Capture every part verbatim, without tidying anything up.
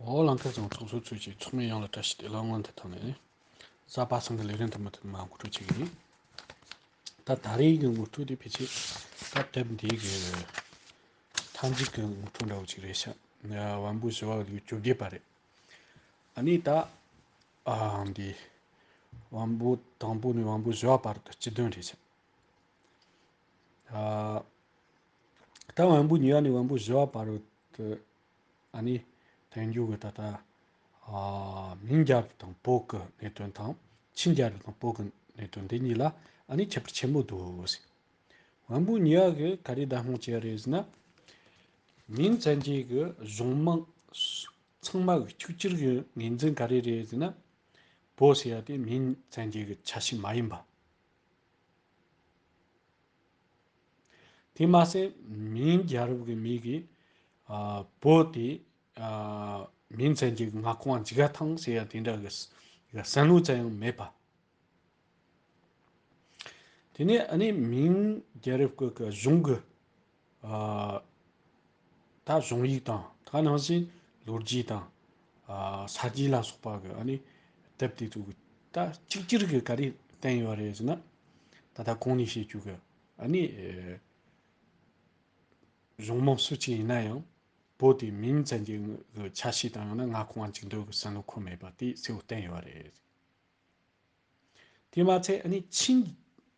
འོ་ལང་ཁ་ཚང་ཚོགས་གཙོ་ཚོས་ཀྱི་ཚོགས་མི་ཡོངས་ལ་བཀྲ་ཤིས་བདེ་ལེགས། སྔོན་དུ་ཐོན་ནས་གཟའ་པ་སངས་ཀྱི་ལས་རིམ་དུ་མུ་མཐུད་མར་འགོ་ཁྲིད་བྱེད་ཀྱི་ཡིན། ད་ད་རེས་ཀྱི་འགོ་ཁྲིད་དེ་ཕལ་ཆེར་ད་དེབ་འདིའི་གི་མཐའ་མཇུག་གི་འགོ་ཁྲིད་འདྲ་བོ་ཅིག་རེད་ཤག་བམ་པོ་བཞི་བ་ལོ་བཅོ་བརྒྱད་པ་རེད། ཨ་ནི་ད་ཨ་འདི་བམ་པོ་དང་པོ་ནས་བམ་པོ་བཞི་བ་བར་དུ་སྤྱི་དོན་རེད་ཤག་ཨ། ད་བམ་པོ་གཉིས་པ་ནས་བམ་པོ་བཞི་བ་བར་དུ་ཨ་ནི་དོན་འགྱུར་གྱི་ད་ལྟ་ཨ་མིང་རྒྱལ་རབས་དང་བོད་ཀྱི་གནད་དོན་དང་ཆིན་རྒྱལ་རབས་དང་བོད་ཀྱི་གནད་དོན་འདི་གཉིས་ལ་ཨ་ནི་ཁྱད་པར་ཆེན་པོ་འདུག་ཟེར། བམ་པོ་གཉིས་པ་གི་ག་རེ་བདམས་དཔང་བྱས་རེད་ཟེར་ན། མིང་ཙན་དཀྱུས་ཀྱི་གཞུང་མང་ཚང་མ་གི་གཅིག་གྱུར་གྱི་ངོས་འཛིན་ག་རེ་རེད་ཟེར་ན། བོད་ཟེར་ཡ་དེ་མིང་ཙན་དཀྱུས་ཀྱི་ཆ་ཤས་མ་ཡིན་པ། དེ་མ་ཟད་མིང་རྒྱལ་རབས་ཀྱི་མིང་གིས་ཨ་བོད་དེ་ཨ་མིང་ཙན་དཀྱུས་ཀྱི་མངའ་ཁོངས་འཇུག་ག་ཐང་ཟེར་ཡ་དེ་འདྲ་གི་ས་གི་བསམ་བློ་ཙམ་ཡང་མེད་པ། དེ་ནས་ཨ་ནི་མིང་རྒྱལ་རབས་ཀྱི་གི་གཞུང་གི་ཨ་ད་གཞུང་ཡིག་དང་ད་ནང་བཞིན་ལོ་རྒྱུས་དང་ཨ་ས་རྒྱུས་ལ་སོགས་པ་གི་ཨ་ནི་དེབ་དེ་ཚོ་གི་ད་གཅིག་གྱུར་གི་ག་རེ་བསྟན་ཡོད་རེད་ཟེར་ན། ད་ལྟ་གོང་ནས་བཤད་རྒྱུ་གི་ཨ་ནི་ཨེ་གཞུང་མང་སུ་གཅིག་ཡིན་ན་ཡང་བོད་དེ་མིང་ཙན་དཀྱུས་གི་ཆ་ཤས་དང་ཡང་ན་མངའ་ཁོངས་འཇུག་འདོད་གི་བསམ་བློ་འཁོར་མེད་པ་དེ་གསལ་བོ་བསྟན་ཡོད་རེད། དེ་མ་ཚད་ཨ་ནི་ཆིན་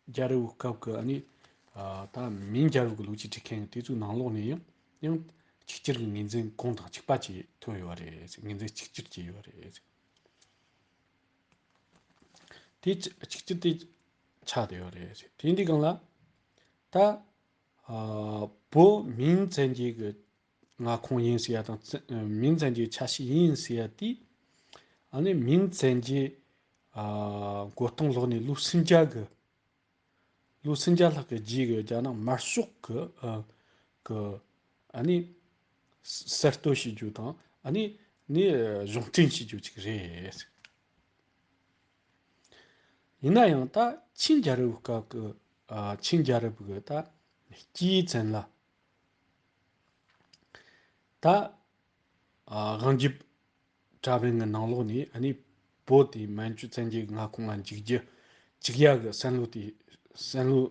རྒྱལ་རབས་སྐབས་ཀྱི་ཨ་ནི་ཨ་ད་མིང་རྒྱལ་རབས་ཀྱི་ལོ་རྒྱུས་འབྲི་མཁན་དེ་ཚོའི་ནང་ལོགས་ནས་ཡང་ཡང་གཅིག་གྱུར་གྱི་ངོས་འཛིན་གོང་དང་གཅིག་པ་བྱས་ཐོན་ཡོད་རེད། ངོས་འཛིན་གཅིག་གྱུར་བྱས་ཡོད་རེད། དེ་གཅིག་གྱུར་དེ་ཆགས་བསྡད་ཡོད་རེད། དེ་འདི་སྒང་ལ་ད་ཨ་བོད་མིང་ཙན་དཀྱུས་ཀྱི་མངའ་ཁོངས་ཡིན་ཟེར་ཡ་དང་ཙ- མིང་ཙན་དཀྱུས་ཆ་ཤས་ཡིན་ཟེར་ཡ་དེ། ཨ་ནི་མིང་ཙན་དཀྱུས་ཨ་མགོ་རྟིང་སློག་ནས་ལོ་སུམ་བརྒྱ་གི་ལོ་སུམ་བརྒྱ་ལྷག་གི་རྗེས་ཀྱི་རྒྱ་ནག་དམར་ཤོག་གི་ཨ་གི་ཨ་ནི་གསར་གཏོད་བྱེད་རྒྱུ་དང་ཨ་ནི་ནི་གཞུང་འབྲེལ་བྱེད་རྒྱུ་ཅིག་རེད། ཡིན་ན་ཡང་ད་ཆིན་རྒྱལ་རབས་སྐབས་ཀྱི་ཨ་ཆིན་རྒྱལ་རབས་ཀྱི་ད་སྐྱེས་ཡུལ་ཙན་ལ་ད་ཨ་དབང་རྒྱུད་གྲྭ་པའི་ནང་ལོགས་ནས་ཨ་ནི་བོད་དེ་མན་ཇུ་བཙན་རྒྱལ་གྱི་མངའ་ཁོངས་ལ་འཇུག་རྒྱུ་འཇུག་ཡག་གི་བསམ་བློ་དེ་བསམ་བློ་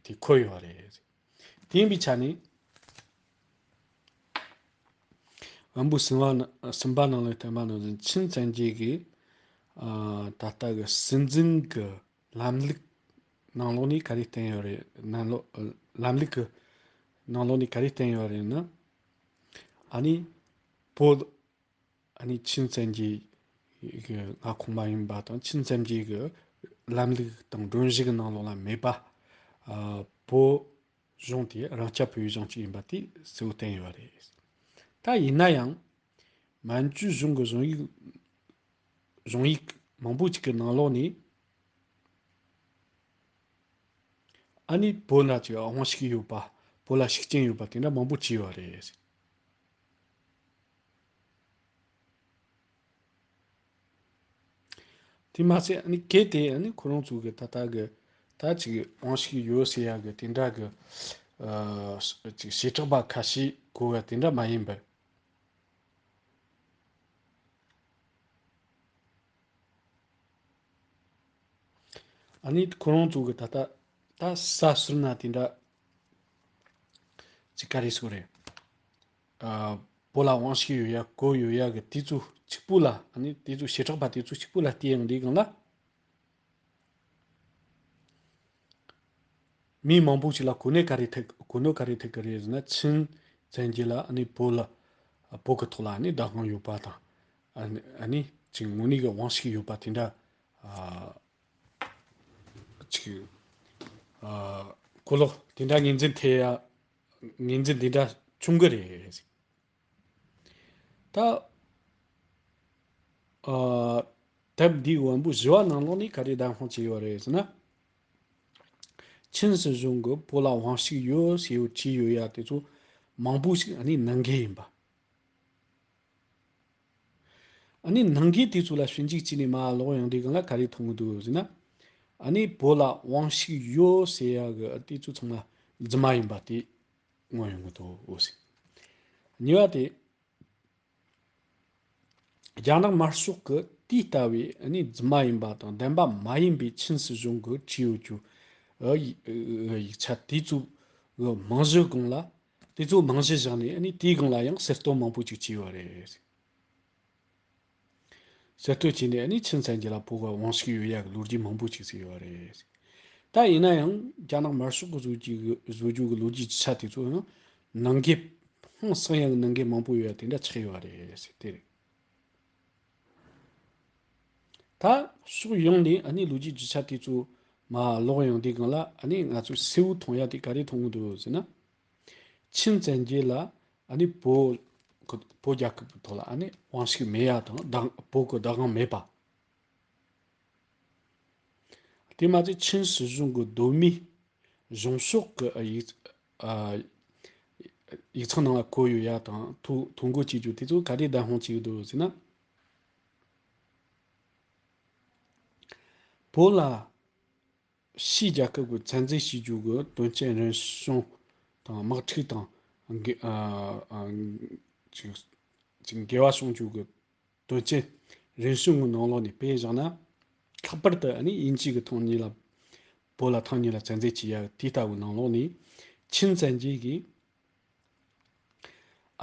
དེ་འཁོར་ཡོད་རེད། དེ་ཡིན་པའི་ཆ་ནས་བམ་པོ་གསུམ་པ་ན་གསུམ་པ་ནང་ལ་བསྟན་པ་ནང་བཞིན་ཆིན་བཙན་རྒྱལ་གྱི་ཨ་ད་ལྟ་གི་སྲིད་འཛིན་གྱི་ལམ་ལུགས་ནང་ལོགས་ནས་ག་རེ་བསྟན་ཡོད་རེད། ནང་ལོགས་ལམ་ལུགས་ཀྱི་ནང་ལོགས་ནས་ག་རེ་བསྟན་ཡོད་རེད་ན། ཨ་ནི་བོད་ཨ་ནི་ཆིན་བཙན་རྒྱལ་གྱི་མངའ་ཁོངས་མ་ཡིན་པ་དང་ཆིན་བཙན་རྒྱལ་གྱི་ལམ་ལུགས་དང་སྒྲོམ་གཞི་གི་ནང་ལོགས་ལ་མེད་པ། ཨ་བོད་གཞུང་དེ་རང་རྐྱ་བོད་ཡིག་གཞུང་གཅིག་ཡིན་པ་དེ་གསལ་བོ་བསྟན་ཡོད་རེད། ད་ཡིན་ན་ཡང་མན་ཇུ་གཞུང་གི་གཞུང་ཡིག་གཞུང་ཡིག་མང་པོ་ཅིག་གི་ནང་ལོགས་ནས་ཨ་ནི་བོད་ལ་ཅིག་དབང་ཤུགས་ཡོད་པ། བོད་ལ་ཤུགས་རྐྱེན་ཡོད་པ་དེ་འདྲ་མང་པོ་བྲིས་ཡོད་རེད། དེ་མ་ཟད་ཨ་ནི་གལ་ཏེ་ཨ་ནི་ཁོ་རང་ཚོ་གི་ད་ལྟ་གི་ད་ཅིག་དབང་ཤུགས་ཡོད་ཟེར་ཡ་གི་དེ་འདྲ་གི་ཨ་ཅིག་བྱེ་བྲག་པ་ཁ་ཤས་གོ་བ་དེ་འདྲ་མ་ཡིན་པར། ཨ་ནི་ཁོ་རང་ཚོ་གི་ད་ལྟ་ད་ས་ཟུར་ན་དེ་འདྲ་ཅིག་ག་རེ་ཟེར་རེད། ཨ་བོད་ལ་དབང་ཤུགས་ཡོད་ཡ་གོ་ཡོད་ཡ་གི་དེ་ཚོ་གཅིག་པུ་ལ་ཨ་ནི་དེ་ཚོ་བྱེ་བྲག་པ་དེ་ཚོ་གཅིག་པུ་ལ་བལྟས་ཡོང་དུས་སྒང་ལ། མི་མང་པོ་ཞིག་ལ་གོ་གནས་ག་རེ་ཐེབས་གོ་གནོད་ག་རེ་ཐེབས་ཀྱི་རེད་ཟེར་ན། ཆིན་བཙན་རྒྱལ་ལ་ཨ་ནི་བོད་ལ་བོད་ཀྱི་ཐོག་ལ་ཨ་ནི་བདག་དབང་ཡོད་པ་དང་། ཨ་ནི་ཨ་ནི་ཅིག་དངོས་གནས་ཀྱི་དབང་ཤུགས་ཡོད་པ་དེ་འདྲ་ཨ་ཅིག་ཨ་གོ་ལོག་དེ་འདྲ་ངོས་འཛིན་ཐེབས་ཡ་ངོས་འཛིན་དེ་འདྲ་བྱུང་གི་རེད། ད་ཨ་དེབ་འདིའི་བམ་པོ་བཞི་བ་ནང་ལོགས་ནས་ག་རེ་བདམས་དཔང་བྱས་ཡོད་རེད་ཟེར་ན། ཆིན་སྲིད་གཞུང་གིས་བོད་ལ་དབང་ཤུགས་ཡོད་ཟེར་བྲིས་ཡོད་ཡ་དེ་ཚོ་མང་པོ་ཞིག་ཨ་ནི་ནང་འགལ་ཡིན་པ། ཨ་ནི་ནང་འགལ་དེ་ཚོ་ལ་ཞིབ་འཇུག་བྱས་ནས་མར་ཀློག་ཡོང་དུས་སྒང་ལ་ག་རེ་མཐོང་གི་འདུག་ཟེར་ན། ཨ་ནི་བོད་ལ་དབང་ཤུགས་ཡོད་ཟེར་ཡ་གི་དེ་ཚོ་ཚང་མ་རྫུན་མ་ཡིན་པ་དེ་མངོན་ཡོང་གི་འདུག་ཟེར། གཉིས་པ་དེ། རྒྱ་ནག་དམར་ཤོག་གི་དེ་ལྟ་བུའི་ཨ་ནི་རྫུན་མ་ཡིན་པ་དང་བདེན་པ་མ་ཡིན་པའི་ཆིན་སྲིད་གཞུང་གི་བྲིས་ཡོད་རྒྱུ་ཨ་ཡིག་ཨ་ཡིག་ཆ་དེ་ཚོ་གི་རྨང་གཞི་སྒང་ལ། དེ་ཚོ་རྨང་གཞི་བཞག་ནས་ཨ་ནི་དེའི་སྒང་ལ་ཡང་གསར་གཏོད་མང་པོ་ཅིག་བྱས་ཡོད་རེད། གསར་གཏོད་བྱས་ནས་ཨ་ནི་ཆིན་བཙན་རྒྱལ་ལ་བོད་ཀྱི་དབང་ཤུགས་ཡོད་ཡག་གི་ལོ་རྒྱུས་མང་པོ་ཅིག་ཟེར་ཡོད་རེད། ད་ཡིན་ན་ཡང་རྒྱ་ནག་དམར་ཤོག་གི་བཟོ་རྒྱུ་གི་བཟོ་རྒྱུ་གི་ལོ་རྒྱུས་ཀྱི་ཆ་དེ་ཚོ་ཡང་ནང་འགལ་ཧང་སང་ཡག་གི་ནང་འགལ་མང་པོ་ཡོད་ཡག་དེ་འདྲ་ཆགས་ཡོད་རེད་ཟེར་དེ་རེད། ད་ཕྱོགས་ཡོངས་ནས་ཨ་ནི་ལོ་རྒྱུས་ཀྱི་ཆ་དེ་ཚོ་མ་ཀློག་ཡོང་དུས་སྒང་ལ་ཨ་ནི་ང་ཚོས་གསལ་བོ་མཐོང་ཡག་དེ་ག་རེ་མཐོང་གི་འདུག་ཟེར་ན། ཆིན་བཙན་རྒྱལ་ལ་ཨ་ནི་བོད་བོད་རྒྱལ་ཁབ་ཀྱི་ཐོག་ལ་ཨ་ནི་དབང་ཤུགས་མེད་ཡག་དང་བདག་བོད་ཀྱི་བདག་དབང་མེད་པ། དེ་མ་ཚད་ཆིན་སྲིད་གཞུང་གི་གདོད་མའི་གཞུང་ཕྱོགས་ཀྱི་ཡིག་ཡིག་ཚང་ནང་ལ་བཀོད་ཡོད་ཡག་དང་ཐོ་ཐོ་འགོད་བྱེད་རྒྱུ་དེ་ཚོ་ག་རེ་བདག་དབང་བྱེད་ཀྱི་འདུག་ཟེར་ན། བོད་ལ་ཕྱིའི་རྒྱལ་ཁབ་ཀྱི་བཙན་འཛུལ་བྱེད་རྒྱུ་གི་དོན་རྐྱེན་རིམ་བྱུང་དང་དམག་འཁྲུག་དང་འགལ་ཨ་ཨ་ཅིག་ཅིག་འགལ་བ་བྱུང་རྒྱུ་གི་དོན་རྐྱེན་རིམ་བྱུང་གི་ནང་ལོགས་ནས་དཔེ་བཞག་ན། ལྷག་པར་དུ་ཨ་ནི་དབྱིན་ཇི་གི་ཐང་གཉིས་ལ་བོད་ལ་ཐང་གཉིས་ལ་བཙན་འཛུལ་བྱེད་ཡ་དེ་ལྟ་བུའི་ནང་ལོགས་ནས་ཆིན་བཙན་རྒྱལ་གྱིས་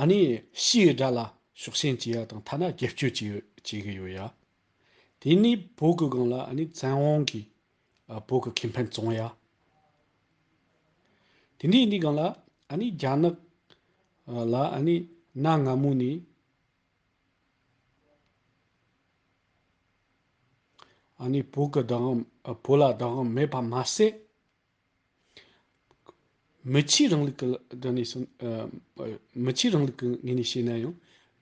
ཨ་ནི་ཕྱིའི་དགྲ་ལ་ཕྱོགས་ཞེན་བྱེད་ཡ་དང་ཐ་ན་རྒྱབ་སྐྱོར་བྱེད་ཡོད་བྱེད་ཀྱི་ཡོད་ཡ། དེ་ནས་བོད་ཀྱི་སྒང་ལ་ཨ་ནི་བཙན་དབང་གིས་ཨ་བོད་ཀྱི་ཁེ་ཕན་བཙོང་ཡ། དེ་འདྲ་ཡིན་དུས་སྒང་ལ་ཨ་ནི་རྒྱ་ནག་ལ་ཨ་ནི་གནའ་སྔ་མོ་ནས་ཨ་ནི་བོད་ཀྱི་བདག་དབང་ཨ་བོད་ལ་བདག་དབང་མེད་པ་མ་ཟད། མི་ཆོས་རིང་ལུགས་ཀྱི་སྒང་ནས་སོང་ཨ་མི་ཆོས་རིང་ལུགས་ཀྱི་ངོས་ནས་བཤད་ན་ཡང་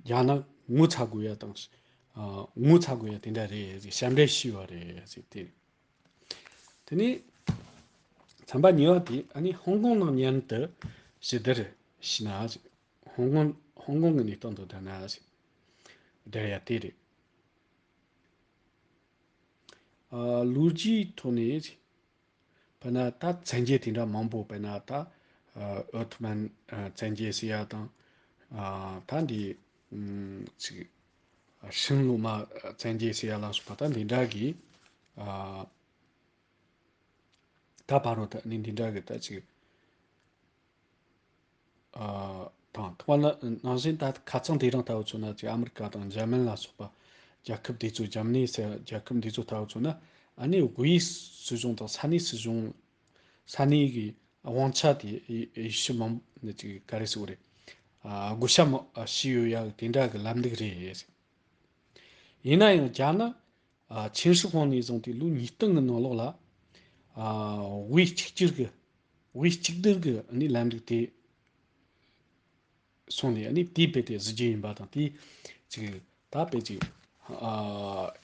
རྒྱ་ནག་ངོ་ཚ་དགོས་ཡ་དང་ཨ་ངོ་ཚ་དགོས་ཡ་དེ་འདྲ་རེད་ཞབས་འདྲེན་ཞུས་པ་རེད་ཟེར་ཏེ། དེ་ནས་ཚན་པ་གཉིས་པ་དེ་ཨ་ནི་ཧོང་ཀོང་ནང་མཉམ་དུ་ཞི་བདེར་ཞི་ན་ཧོང་ཀོང་ཧོང་ཀོང་གི་གནས་སྟངས་དང་ལྡན་ན་ཞི་བདེར་ཡ་དེ་རེད། ཨ་ལོ་རྒྱུས་ཐོག་ནས་དཔེར་ན་ད་བཙན་རྒྱལ་དེ་འདྲ་མང་པོ་དཔེར་ན་ད་ཨ་ཨོ་ཐོ་མན་ཨ་བཙན་རྒྱལ་ཟེར་ཡ་དང་ཨ་ད་འདི་ཨམ་ཅིག་ཨ་ཧྲིན་ལོ་མ་བཙན་རྒྱལ་ཟེར་ཡ་ལ་སོགས་པ་ད་འདི་འདྲ་གི་ཨ་ད་བར་དུ་ད་ནི་འདི་འདྲ་གི་ད་ཅིག་ཨ་དང་ཐོག་མ་ནང་བཞིན་ད་ཁ་རྩང་དེ་རིང་ལྟ་བུ་མཚོན་ན་ཅིག་ཨ་མི་རི་ཀ་དང་འཇར་མན་ལ་སོགས་པ་རྒྱལ་ཁབ་དེ་ཚོ་འཇར་མ་ནི་ཟེར་རྒྱལ་ཁབ་འདི་ཚོ་ལྟ་བུ་མཚོན་ན་ཨ་ནི་དབུས་སྲིད་གཞུང་དང་ས་གནས་སྲིད་གཞུང་ས་གནས་ཀྱི་དབང་ཆ་དེ་ཡེ་ཤུ་མང་ནི་ཅིག་ག་རེ་ཟེར་དགོས་རེད། ཨ་བགོ་བཤའ་མ་ཨ་བྱས་ཡོད་ཡ་དེ་འདྲ་གི་ལམ་ལུགས་རེད། ཡིན་ན་ཡང་རྒྱ་ནག་ཨ་ཆིན་ཧྲི་ཧོང་ནས་བཟུང་སྟེ་ལོ་ཉིས་སྟོང་གི་ནང་ལོགས་ལ་ཨ་དབུས་གཅིག་གྱུར་གྱི་དབུས་གཅིག་སྡུད་ཀྱི་ཨ་ནི་ལམ་ལུགས་དེ་སོང་ནས་ཨ་ནི་དེའི་དཔེ་དེ་གཟི་བརྗིད་ཡིན་པ་དང་དེའི་ཅིག་ད་དཔེ་ཅིག་ཨ་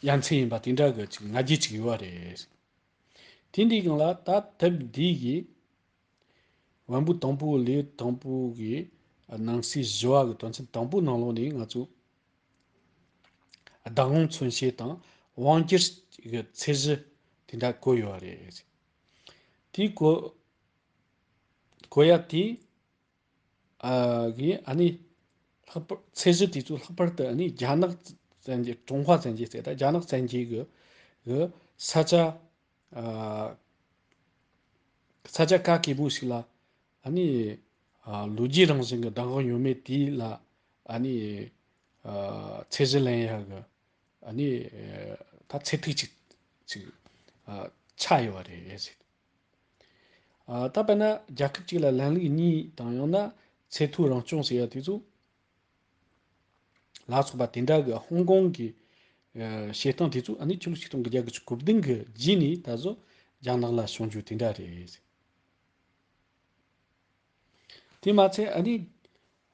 ཡ་མཚན་ཡིན་པ་དེ་འདྲ་གི་ཅིག་ང་རྒྱལ་ཅིག་ཡོད་པ་རེད། དེ་འདྲའི་སྒང་ལ་ད་དེབ་འདི་གི་བན་པོ་དང་པོ་ལེའུ་དང་པོ་གི་ནང་གསེས་བཞི་བ་གི་དོན་ཚན་དང་པོ་ནང་ལོགས་ནས་ང་ཚོ་བདག་དབང་མཚོན་བྱེད་དང་དབང་སྒྱུར་གྱི་ཚད་གཞི་དེ་འདྲ་བཀོད་ཡོད་པ་རེད། དེའི་བཀོད་བཀོད་ཡ་དེ་ཨ་གི་ཨ་ནི་ལྷག་པར་ཚད་གཞི་དེ་ཚོ་ལྷག་པར་དུ་ཨ་ནི་རྒྱ་ནག་བཙན་རྒྱལ་ཀྲུང་ཧྭ་བཙན་རྒྱལ་ཟེར་ད་རྒྱ་ནག་བཙན་རྒྱལ་གི་གི་ས་ཆ་ཨ་ས་ཆ་ག་གེ་མོ་ཞིག་ལ་ཨ་ནི་ཨ་ལོ་རྒྱུས་རང་བཞིན་གྱི་བདག་དབང་ཡོད་མེད་དེ་ལ་ཨ་ནི་ཨ་ཚད་གཞི་ལེན་ཡ་གི་ཨ་ནི་ཨ་ད་ཚད་ཐིག་ཅིག་ཅིག་ཨ་ཆགས་ཡོད་པ་རེད་ཟེར། ཨ་ད་དཔེར་ན་རྒྱལ་ཁབ་ཅིག་ལ་ལམ་ལུགས་གཉིས་དང་ཡང་ན་ཚད་མཐོའི་རང་སྐྱོང་ཟེར་ཡ་དེ་ཚོ་ལ་སོགས་པ་དེ་འདྲ་གི་ཧོང་ཀོང་གི་ཨ་བྱེད་སྟངས་དེ་ཚོ་ཨ་ནི་ཕྱི་ལོ་ཆིག་སྟོང་དགུ་བརྒྱ་དགུ་བཅུ་གོ་བདུན་གི་རྗེས་ནས་ད་གཟོད་རྒྱ་ནག་ལ་བྱུང་རྒྱུ་དེ་འདྲ་རེད། དེ་མ་ཚད་ཨ་ནི་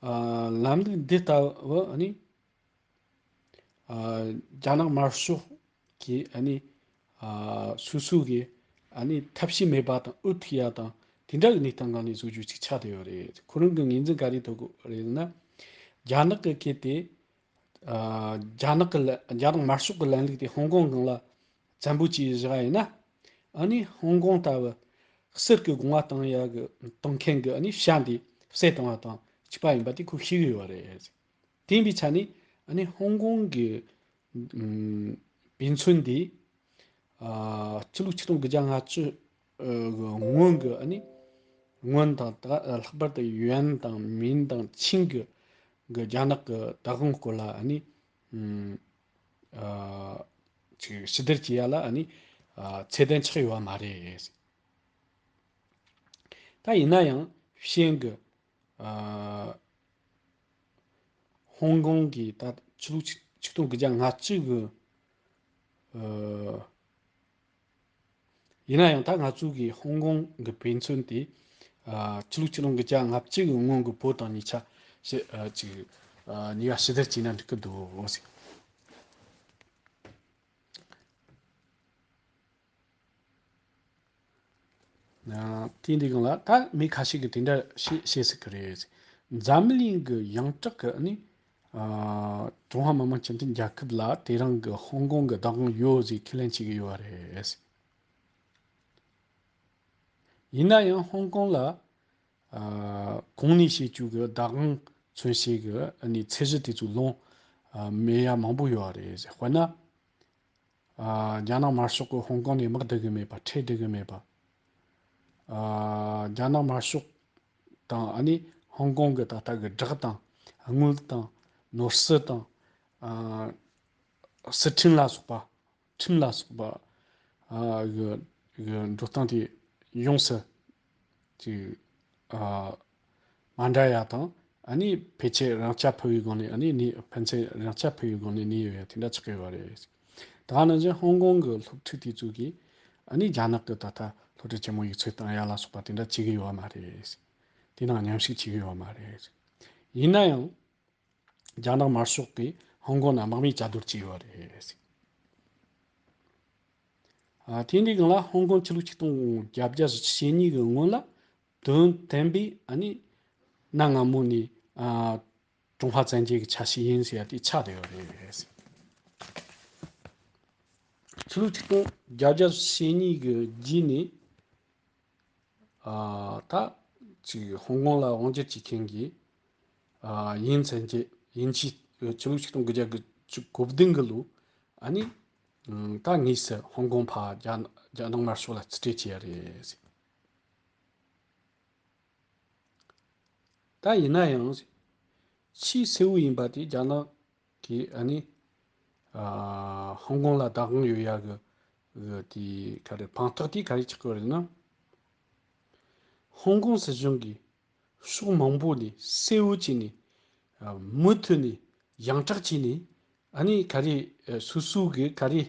ཨ་ལམ་ལུགས་འདི་ལྟ་བུ་ཨ་ནི་ཨ་རྒྱ་ནག་དམར་ཤོག་གིས་ཨ་ནི་ཨ་སོ་སོ་གི་ཨ་ནི་ཐབས་ཤེས་མེད་པ་དང་འུ་ཐུག་ཡ་དང་དེ་འདྲ་གི་གནས་སྟངས་སྒང་ནས་བཟོ་རྒྱུ་ཅིག་ཆགས་བསྡད་ཡོད་རེད། ཁོ་རང་གི་ངོས་འཛིན་ག་རེ་ཐོབ་དགོས་རེད་ན། རྒྱ་ནག་གི་སྐད་དེ་ཨ་རྒྱ་ནག་གི་ལ་རྒྱ་ནག་དམར་ཤོག་གི་ལམ་ལུགས་དེ་ཧོང་ཀོང་སྒང་ལ་བཙན་པོ་བྱས་བཞག་ཡིན་ན། ཨ་ནི་ཧོང་ཀོང་ལྟ་བུ་གསེར་གྱི་སྒོ་ང་གཏོང་ཡ་གི་གཏོང་མཁན་གྱི་ཨ་ནི་བྱ་འདི་བསད་བཏང་བ་དང་གཅིག་པ་ཡིན་པ་དེ་ཁོ་ཤེས་ཀྱི་ཡོད་རེད། དེ་ཡིན་པའི་ཆ་ནས་ཨ་ནི་ཧོང་ཀོང་གི་ ཨུམ། དཔེ་མཚོན་འདི། ཨ། ཕྱི་ལོ་ཆིག་སྟོང་དགུ་བརྒྱ་ལྔ་བཅུ་གི་སྔོན་གྱི་ཨ་ནི། སྔོན་དང་ད་ལྷག་པར་དུ་ཡོན་དང་མིན་དང་ཆིང་གི་གི་རྒྱ་ནག་གི་བདག་དབང་སྐོར་ལ་ཨ་ནི། ཨུམ། ཨ། ཅིག་ཞིབ་བསྡུར་བྱེད་ཡ་ལ་ཨ་ནི། ཨ། ཚད་ལྡན་ཆགས་ཡོད་པ་མ་རེད། ད་ཡིན་ན་ཡང་ཕྱིན་གི། ཨ། ཧོང་ཀོང་གི་ད་ཕྱི་ལོ་ཆིག་ཆིག་སྟོང་དགུ་བརྒྱ་ལྔ་བཅུ་གི། ཨ། ཡིན་ན་ཡང་ད་ང་ཚོ་གི་ཧོང་ཀོང་གི་དཔེ་མཚོན་དེ། ཨ། ཕྱི་ལོ་ཆིག་སྟོང་དགུ་བརྒྱ་ལྔ་བཅུ་གི་སྔོན་གི་བོད་དང་གཉིས་ཆ་ཞེ། ཨ། ཅིག་ཨ། གཉིས་ཀ་ཞིབ་བསྡུར་བྱས་ན་འགྲིག་གི་འདུག་ཟེར། ཨ། དེ་འདི་གང་ལ་ད་མི་ཁ་ཤས་ཀྱིས་དེ་འདྲ་བཤད་བཤད་སྲིད་ཀྱི་རེད། འཛམ་གླིང་གི་ཡོངས་གྲགས་ཀྱི་ནི། ཨ། ཀྲུང་ཧྭ་མི་དམངས་སྤྱི་མཐུན་རྒྱལ་ཁབ་ལ་དེ་རིང་གི་ཧོང་ཀོང་གི་བདག་དབང་ཡོད་ཟེར་ཁས་ལེན་བྱེད་ཀྱི་ཡོད་རེད། ཡིན་ན་ཡང་ཧོང་ཀོང་ལ། ཨ། གོང་ནས་བཤད་རྒྱུ་གི་བདག་དབང་མཚོན་བྱེད་ཀྱི་ཨ་ནི་ཚད་གཞི་དེ་ཚོ་ལོངས། ཨ། མེད་ཡ་མང་པོ་ཡོད་རེད། དཔེར་ན། ཨ། རྒྱ་ནག་དམར་ཤོག་གིས་ཧོང་ཀོང་ནས་དམག་སྒྲིལ་གི་མེད་པ། ཁྲལ་སྒྲིལ་གི་མེད་པ། ཨ། རྒྱ་ནག་དམར་ཤོག་དང་ཨ་ནི་ཧོང་ཀོང་གི་ད་ལྟ་གི་བསྒྲགས་དང་དངུལ་དང་ནོར་སྲིད་དང་། ཨ། སྲིད་ཁྲིམས་ལ་སོགས་པ། ཁྲིམས་ལ་སོགས་པ། ཨ། གི་གི་འགྲོ་སྟངས་དེ་ཡོངས་སུ་ཅིག་ཨ། མ་འདྲ་ཡ་དང་། ཨ་ནི་ཕལ་ཆེར་རང་རྐྱ་འཕེར་བའི་སྒང་ནས། ཨ་ནི་ནི་ཕན་ཚུན་རང་རྐྱ་འཕེར་བའི་སྒང་ནས་གནས་ཡོད་ཡ་དེ་འདྲ་ཆགས་ཀྱི་ཡོད་རེད། ད་ནང་བཞིན་ཧོང་ཀོང་གི་སློབ་ཕྲུག་དེ་ཚོ་གིས་ཨ་ནི་རྒྱ་ནག་གི་ད་ལྟ་སློབ་གྲྭ་ཆེན་མོ་ཡིག་ཚད་བཏང་ཡ་ལ་སོགས་པ་དེ་འདྲ་བྱེད་ཀྱི་ཡོད་མ་རེད། དེ་ནང་མཉམ་ཞུགས་བྱེད་ཀྱི་ཡོད་མ་རེད། ཡིན་ན་ཡང་། རྒྱ་ནག་དམར་ཤོག་གིས་ཧོང་ཀོང་ནང་དམག་མི་བཅའ་སྡོད་བྱས་ཡོད་རེད། ཨ། དེ་འདི་སྒང་ལ་ཧོང་ཀོང་ཕྱི་ལོ་ཆིག་སྟོང་བརྒྱད་བརྒྱ་ཞེ་གཉིས་ཀྱི་སྔོན་ལ་དོན་བསྟན་པའི་ཨ་ནི་གནའ་སྔ་མོ་ནས། ཨ། ཀྲུང་ཧྭ་བཙན་རྒྱལ་གྱི་ཆ་ཤས་ཡིན་ཟེར་ཡ་དེ་ཆགས་བསྡད་ཡོད་རེད། ཕྱི་ལོ་ཆིག་སྟོང་བརྒྱད་བརྒྱ་ཞེ་གཉིས་ཀྱི་རྗེས་ནས། ཨ། ད་ཅིག་ཧོང་ཀོང་ལ་དབང་སྒྱུར་བྱེད་མཁན་གྱི། ཨ། ཡིན་ཚན་གྱི་ཡིན་ཆི། ཕྱི་ལོ་ཆིག་སྟོང་དགུ་བརྒྱ་གོ་བདུན་གི་ལོ། ཨ་ནི་ད་དངོས་སུ་ཧོང་ཀོང་ཕར་རྒྱ་རྒྱ་ནག་དམར་ཤོག་ལ་རྩིས་སྤྲད་བྱས་ཡ་རེད། ད་ཡིན་ན་ཡང་ཆེས་གསལ་བོ་ཡིན་པ་དེ་རྒྱ་ནག་གིས་ཨ་ནི། ཨ། ཧོང་ཀོང་ལ་བདག་དབང་ཡོད་ཡ་གི་གི་དེ་ག་རེ། དཔང་རྟགས་དེ་ག་རེ་ཆགས་ཀྱི་ཡོད་རེད་ན། ཧོང་ཀོང་སྲིད་གཞུང་གིས་ཕྱོགས་མང་པོ་ནས་གསལ་བོ་བྱས་ནས། ཨ། མུ་མཐུད་ནས་ཡང་དྲག་བྱས་ནས། ཨ་ནི་ག་རེ། ཨ། སོ་སོ་གི་ག་རེ།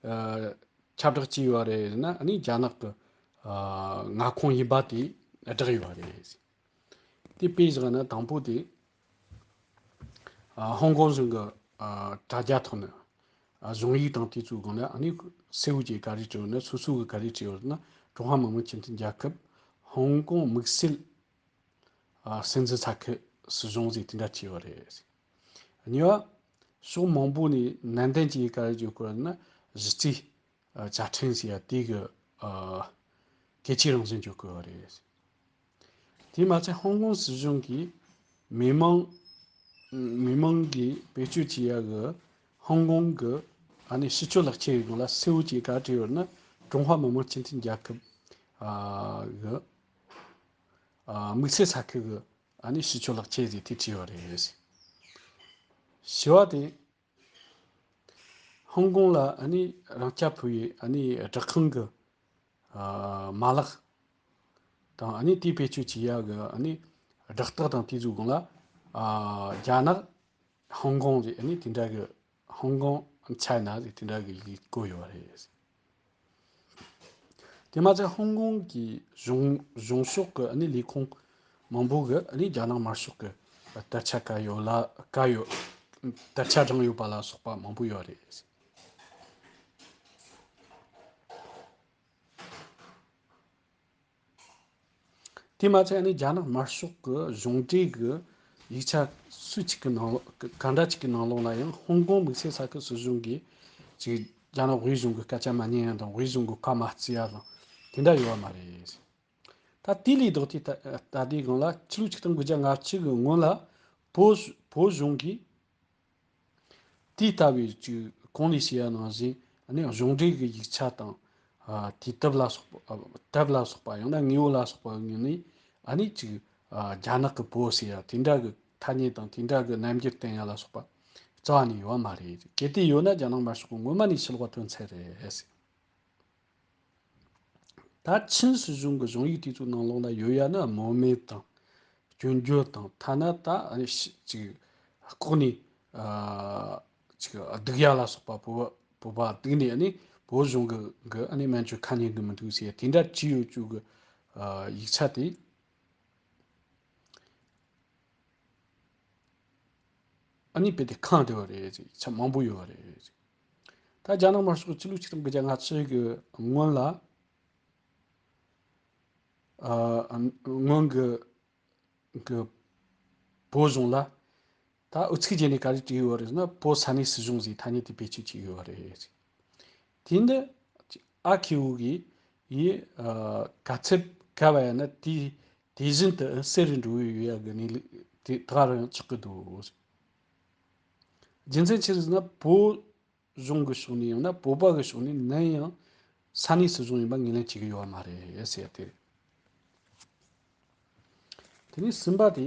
ཨ། ཁྱབ་བསྒྲགས་བྱས་ཡོད་རེད་ན། ཨ་ནི་རྒྱ་ནག་གི། ཨ། མངའ་ཁོངས་ཡིན་པ་དེ་བསྒྲགས་ཡོད་རེད། དེ་དཔེ་བཞག་ན་དང་པོ་དེ། ཨ། ཧོང་ཀོང་གཞུང་གི། ཨ། དྲ་རྒྱ་ཐོག་ནས། ཨ། གཞུང་ཡིག་དང་དེ་ཚོའི་སྒང་ནས་ཨ་ནི་གསལ་བོ་བྱས་ག་རེ་བྲིས་ཡོད་ན། སོ་སོ་གི་ག་རེ་བྲིས་ཡོད་ན། ཀྲུང་ཧྭ་མི་དམངས་སྤྱི་མཐུན་རྒྱལ་ཁབ་ཧོང་ཀོང་དམིགས་བསལ། ཨ། སྲིད་འཛིན་ས་ཁུལ་སྲིད་གཞུང་ཟེར་དེ་འདྲ་བྲིས་ཡོད་རེད། གཉིས་པ། ཕྱོགས་མང་པོ་ནས་ནན་ཏན་གྱིས་ག་རེ་བརྗོད་དགོས་ན། གཞི་རྩའི། ཨ། བཅའ་ཁྲིམས་ཟེར་ཡ་དེ་གི། ཨ། གལ་ཆེའི་རང་བཞིན་བརྗོད་དགོས་པ་རེད། དེ་མ་ཚད་ཧོང་ཀོང་སྲིད་གཞུང་གིས་མི་མང་། མི་མང་གིས་བེད་སྤྱོད་བྱེད་ཡ་གི་ཧོང་ཀོང་གི་ཨ་ནི་ཕྱི་སྐྱོད་ལག་ཁྱེར་ཡི་སྒང་ལ་གསལ་བོ་བྱས་ག་རེ་བྲིས་ཡོད་ན། ཀྲུང་ཧྭ་མི་དམངས་སྤྱི་མཐུན་རྒྱལ་ཁབ། ཨ། གི། ཨ། དམིགས་བསལ་ས་ཁུལ་གི་ཨ་ནི་ཕྱི་སྐྱོད་ལག་ཁྱེར་ཟེར་དེ་བྲིས་ཡོད་རེད། བཞི་པ་དེ། ཧོང་ཀོང་ལ་ཨ་ནི་རང་རྐྱ་འཕེར་བའི་ཨ་ནི་སྦྲག་ཁང་གི། ཨ། མ་ལག་དང་། ཨ་ནི་དེའི་བེད་སྤྱོད་བྱེད་ཡ་གི་ཨ་ནི་སྦྲག་རྟགས་དང་དེ་ཚོའི་སྒང་ལ། ཨ། རྒྱ་ནག་ཧོང་ཀོང་ཟེར། ཨ་ནི་དེ་འདྲ་གི། ཧོང་ཀོང་ཆའི་ན་ཟེར་དེ་འདྲ་གི་ཡིག་བཀོད་ཡོད་རེད། དེ་མ་ཚད་ཧོང་ཀོང་གི་གཞུང་གཞུང་ཕྱོགས་ཀྱི་ཨ་ནི་ལས་ཁུངས་མང་པོ་གིས་ཨ་ནི་རྒྱ་ནག་དམར་ཤོག་གི་དར་ཆ་བཀར་ཡོད་ལ། བཀར་ཡོད། དར་ཆ་བསྒྲེངས་ཡོད་པ་ལ་སོགས་པ་མང་པོ་ཡོད་རེད། དེ་མ་ཚད་ཨ་ནི་རྒྱ་ནག་དམར་ཤོག་གི་གཞུང་འབྲེལ་གྱི་ཡིག་ཆ་སུ་གཅིག་གི་ནང་ལོགས། ག་འདྲ་གཅིག་གི་ནང་ལོགས་ལ་ཡང་ཧོང་ཀོང་དམིགས་བསལ་ས་ཁུལ་སྲིད་གཞུང་གིས་ཅིག་རྒྱ་ནག་དབུས་གཞུང་གི་སྐད་ཆ་མ་ཉན་ཡ་དང་། དབུས་གཞུང་གི་བཀའ་མ་བརྩི་ཡ་དང་དེ་འདྲ་ཡོད་པ་མ་རེད། ད་དེ་ལས་ལྡོག་སྟེ་ད་ད་ལྟའི་སྒང་ལ་ཕྱི་ལོ་ཆིག་སྟོང་དགུ་བརྒྱ་ལྔ་བཅུ་གི་སྔོན་ལ་བོད་བོད་གཞུང་གིས་དེ་ལྟ་བུའི་ཅིག་ གོང་ནས་ཞུས་པ་ནང་བཞིན་ཨ་ནི་གཞུང་འབྲེལ་གྱི་ཡིག་ཆ་དང་། ཨ། དུས་དེབ་ལ་སོགས་པ། དེབ་ལ་སོགས་པ་ཡང་ན་དངོས་པོ་ལ་སོགས་པ་ངོས་ནས་ཨ་ནི་ཅིག་ཨ། རྒྱ་ནག་གི་བོད་ཟེར་ཡ་དེ་འདྲ་གི་ཐ་སྙད་དང་དེ་འདྲ་གི་རྣམ་འགྱུར་བསྟན་ཡ་ལ་སོགས་པ་རྩ་བ་ནས་ཡོད་མ་རེད། གལ་ཏེ་ཡོད་ན་རྒྱ་ནག་དམར་ཤོག་གིས་སྔོན་མ་ནས་ཕྱི་ལོགས་ཐོན་ཚར་རེད་ཟེར། ད་ཆིན་སྲིད་གཞུང་གི་གཞུང་ཡིག་དེ་ཚོའི་ནང་ལོགས་ལ་ཡོད་ཡ་ནི་རྨོངས་མེད་དང་། སྐྱོན་བརྗོད་དང་། ཐ་ན་ད་ཨ་ནི་ཅིག་ལྐོག་ནས་ཨ་ཅིག་སྡུག་ཡ་ལ་སོགས་པ། བོད་བོད་པ་སྡུག་ནས་ཨ་ནི་བོད་གཞུང་གི་གི་ཨ་ནི་སྨན་བཅོས་ཁ་ཉན་གི་མི་འདུག་ཟེར་དེ་འདྲ་བྲིས་ཡོད་རྒྱུ་གི་ཨ་ཡིག་ཆ་དེ། ཨ་ནི་དཔེ་དེ་གང་བདེ་བ་རེད་ཅེས་ཆ་མང་པོ་ཡོད་པ་རེད། ད་རྒྱ་ནག་དམར་ཤོག་ཕྱི་ལོ་ཆིག་སྟོང་དགུ་བརྒྱ་ལྔ་བཅུ་གི་སྔོན་ལ། ཨ། སྔོན་གི་གི་བོད་གཞུང་ལ་ད་ཨུ་ཚུགས་བྱས་ནས་ག་རེ་བྲིས་ཡོད་རེད་ཟེར་ན། བོད་ས་གནས་སྲིད་གཞུང་ཟེར་ཐ་སྙད་དེ་བེད་སྤྱོད་བྱས་ཡོད་རེད། དེ་འདི་ཨ་ཁེ་བོ་གིས་ཡིས་ཨ་ག་ཚད་ག་བ་ཡིན་ན་དེ་དེ་བཞིན་དུ་གསལ་རུ་འགྲོ་གི་ཡོད་ཡ་གི་གནས་ལུགས་དེ་ད་ག་རང་ཡང་ཆགས་ཀྱི་འདུག། རྒྱུ་མཚན་ཅི་རེད་ཟེར་ན། བོད་གཞུང་གི་ཕྱོགས་ནས་ཡང་ན་བོད་པ་གི་ཕྱོགས་ནས་ནམ་ཡང་ས་གནས་སྲིད་གཞུང་ཡིན་པ་ངོས་ལེན་བྱེད་ཀྱི་ཡོད་མ་རེད་ཟེར་ཏེ། དེ་ནས་གསུམ་པ་དེ།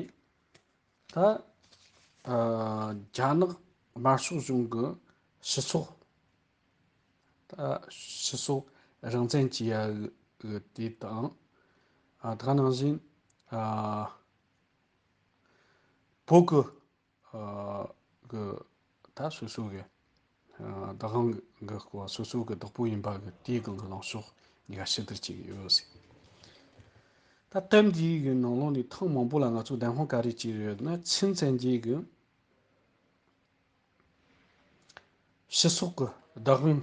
ད་ཨ་རྒྱ་ནག་དམར་ཤོག་གཞུང་གི་སྤྱི་ཚོགས། ད་སྤྱི་ཚོགས་རང་བཙན་གྱི་ཡ་གི་དེ་དང་། ཨ་ད་ག་ནང་བཞིན་ཨ་བོད་གི་ཨ་གི་ད་སོ་སོ་གི་ཨ་བདག་དབང་གི་སྐོར། སོ་སོ་གི་བདག་པོ་ཡིན་པ་གི་དེའི་སྒང་གི་ལངས་ཕྱོགས་གཉིས་ཀ་ཕྱི་བསྡུར་བྱེད་ཀྱི་ཡོད་ཟེར། ད་དེབ་འདིའི་གི་ནང་ལོགས་ནས་ཐེངས་མང་པོ་ལ་ང་ཚོ་བདེན་དཔང་ག་རེ་བྱས་ཡོད་ན། ཆིན་བཙན་རྒྱལ་གི་སྤྱི་ཚོགས་ཀྱི་བདག་དབང་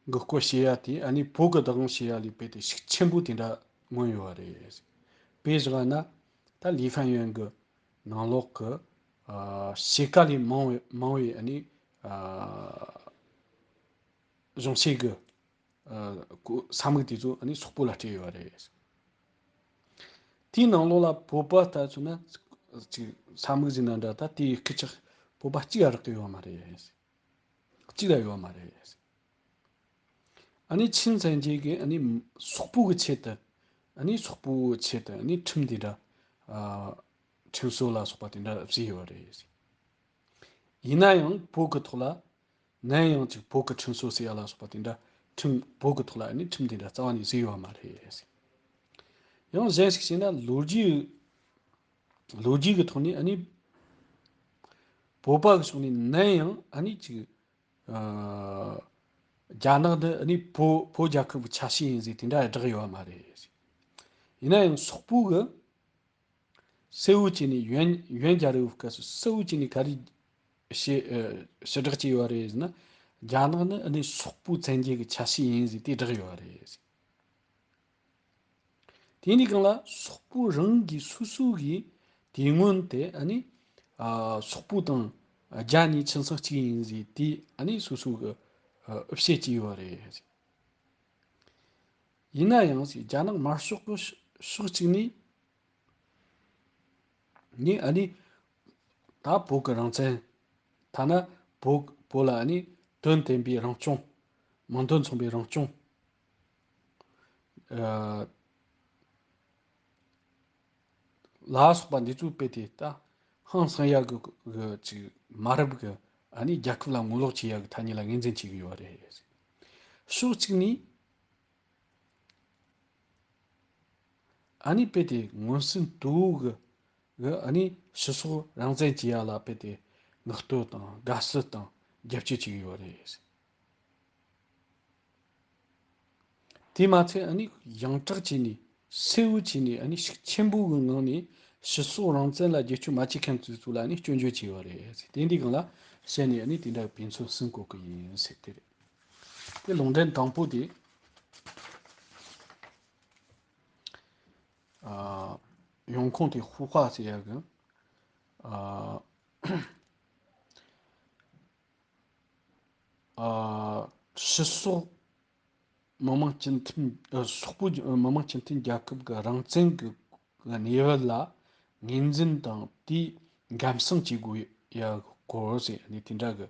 གི་སྐོར་བཤད་ཡ་དེ་ཨ་ནི་བོད་ཀྱི་བདག་དབང་བཤད་ཡ་ལས་དཔེ་དེ་ཤུགས་ཆེན་པོ་དེ་འདྲ་མངོན་ཡོད་པ་རེད། དཔེ་བཞག་ན་ད་ལི་ཧྥན་ཡོན་གྱི་ནང་ལོགས་ཀྱི་ཨ་ཕྱེད་ཀ་ལས་མང་བའི་མང་བའི་ཨ་ནི་ཨ་གཞུང་བཤད་ཀྱི་ཨ་གོ་ས་མིག་དེ་ཚོ་ཨ་ནི་སོག་པོ་ལ་སྤྲད་ཡོད་པ་རེད། དེའི་ནང་ལོགས་ལ་བོད་པ་ལྟ་ཚུལ་ན་ཅིག་ས་མིག་ཟིན་ན་འདྲ། ད་དེའི་སྐུ་ཅག་བོད་པ་གཅིག་ལ་རག་གི་ཡོད་མ་རེད། གཅིག་ལ་ཡོད་མ་རེད། ཨ་ནི་ཆིན་བཙན་རྒྱལ་གྱིས་ཨ་ནི་སོག་པོ་གི་ཆེད་དུ། ཨ་ནི་སོག་པོའི་ཆེད་དུ་ཨ་ནི་ཁྲིམས་དེ་འདྲ་ཨ་ཁྲིམས་སྲོལ་ལ་སོགས་པ་དེ་འདྲ་བཟོས་ཡོད་རེད། ཡིན་ན་ཡང་བོད་ཀྱི་ཐོག་ལ་ནམ་ཡང་ཅིག་བོད་ཀྱི་ཁྲིམས་སྲོལ་ཟེར་ཡ་ལ་སོགས་པ་དེ་འདྲ། ཁྲིམས་བོད་ཀྱི་ཐོག་ལ་ཨ་ནི་ཁྲིམས་དེ་འདྲ་རྩ་བ་ནས་བཟོས་ཡོད་མ་རེད། ཡང་གཞན་ཞིག་བྱས་ན་ལོ་རྒྱུས་ལོ་རྒྱུས་ཀྱི་ཐོག་ནས་ཨ་ནི་བོད་པ་གི་ཕྱོགས་ནས་ནམ་ཡང་ཨ་ནི་ཅིག་ཨ་རྒྱ་ནག་འདི་ཨ་ནི་བོད་བོད་རྒྱལ་ཁབ་ཀྱི་ཆ་ཤས་ཡིན་ཟེར་དེ་འདྲ་བསྒྲགས་ཡོད་མ་རེད། ཡིན་ན་ཡང་སོག་པོ་གི་གསལ་བོ་བྱས་ནས་ཡོན་ཡོན་རྒྱལ་རབས་སྐབས་སུ་གསལ་བོ་བྱས་ནས་ག་རེ་ཞེས་ཨ་ཞེ་དྲག་ཅིག་ཡོད་རེད་ཟེར་ན། རྒྱ་ནག་ནི་ཨ་ནི་སོག་པོའི་བཙན་རྒྱལ་གྱི་ཆ་ཤས་ཡིན་ཟེར་དེ་བསྒྲགས་ཡོད་རེད། དེ་ནི་གང་ལ་སོག་པོ་རང་གིས་སོ་སོ་གིས་དེ་སྔོན་དེ་ཨ་ནི་ཨ་སོག་པོ་དང་རྒྱ་གཉིས་ཆིན་སང་གཅིག་ཡིན་ཟེར་དེ་ཨ་ནི་སོ་སོ་གི་ཨ་བཤད་ཀྱི་ཡོད་རེད། ཡིན་ན་ཡང་རྒྱ་ནག་དམར་ཤོག་གི་ཕྱོགས་གཅིག་ནས་ནི་ཨ་ནི་ད་བོད་ཀྱི་རང་བཙན། ཐ་ན་བོད་བོད་ལ་ཨ་ནི་དོན་བསྟན་པའི་རང་སྐྱོང་། མིང་དོན་མཚུངས་པའི་རང་སྐྱོང་ཨ་ལ་སོགས་པ་འདི་ཚོའི་དཔེ་དེ་ད་ཧང་སང་ཡ་གི་གི་ཅིག་མ་རབས་ཀྱི་ཨ་ནི་རྒྱལ་ཁབ་ལ་ངོ་ལོག་བྱེད་ཡ་གི་ཐ་སྙད་ལ་ངོས་འཛིན་བྱེད་ཀྱི་ཡོད་རེད། ཕྱོགས་གཅིག་ནས། ཨ་ནི་དཔེ་དེ་མངོན་སུམ་དུ་གི་གི་ཨ་ནི་སྤྱི་ཚོགས་རང་བཙན་གྱི་ཡ་ལ་དཔེ་དེ་མངགས་གཏོང་དང་དགའ་བསུ་དང་རྒྱབ་སྐྱོར་བྱེད་ཀྱི་ཡོད་རེད། དེ་མ་ཚད་ཨ་ནི་ཡང་དྲག་བྱས་ནས་གསལ་བོ་བྱས་ནས་ཨ་ནི་ཤུགས་ཆེན་པོ་གི་ངང་ནས་སྤྱི་ཚོགས་རང་བཙན་ལ་རྒྱབ་སྐྱོར་མ་བྱེད་མཁན་ཚོའི་ཚོ་ལ་ཨ་ནི་སྐྱོན་བརྗོད་བྱས་ཡོད་རེད། དེ་འདི་སྒང་ལ་བཤད་ནས་ཨ་ནི་དེ་འདྲ་དཔེ་མཚོན་གསུམ་བཀོད་གི་ཡིན་ཟེར་དེ་རེད། དེ་ལུང་འདྲེན་དང་པོ་དེ། ཨ་ཡོང་ཁུངས་དེ་ཧུ་ཧྭ་ཟེར་ཡ་གི་ཨ་ཨ་སྤྱི་ཚོགས་མི་དམངས་སྤྱི་མཐུན་ཨ་སོག་པོ་མི་དམངས་སྤྱི་མཐུན་རྒྱལ་ཁབ་ཀྱི་རང་བཙན་གྱི་གནས་བབ་ལ་ངོས་འཛིན་དང་དེའི་འགན་སྲུང་བྱེད་དགོས་ཡ་ སྐོར་ཟེར་ཨ་ནི་དེ་འདྲ་གི་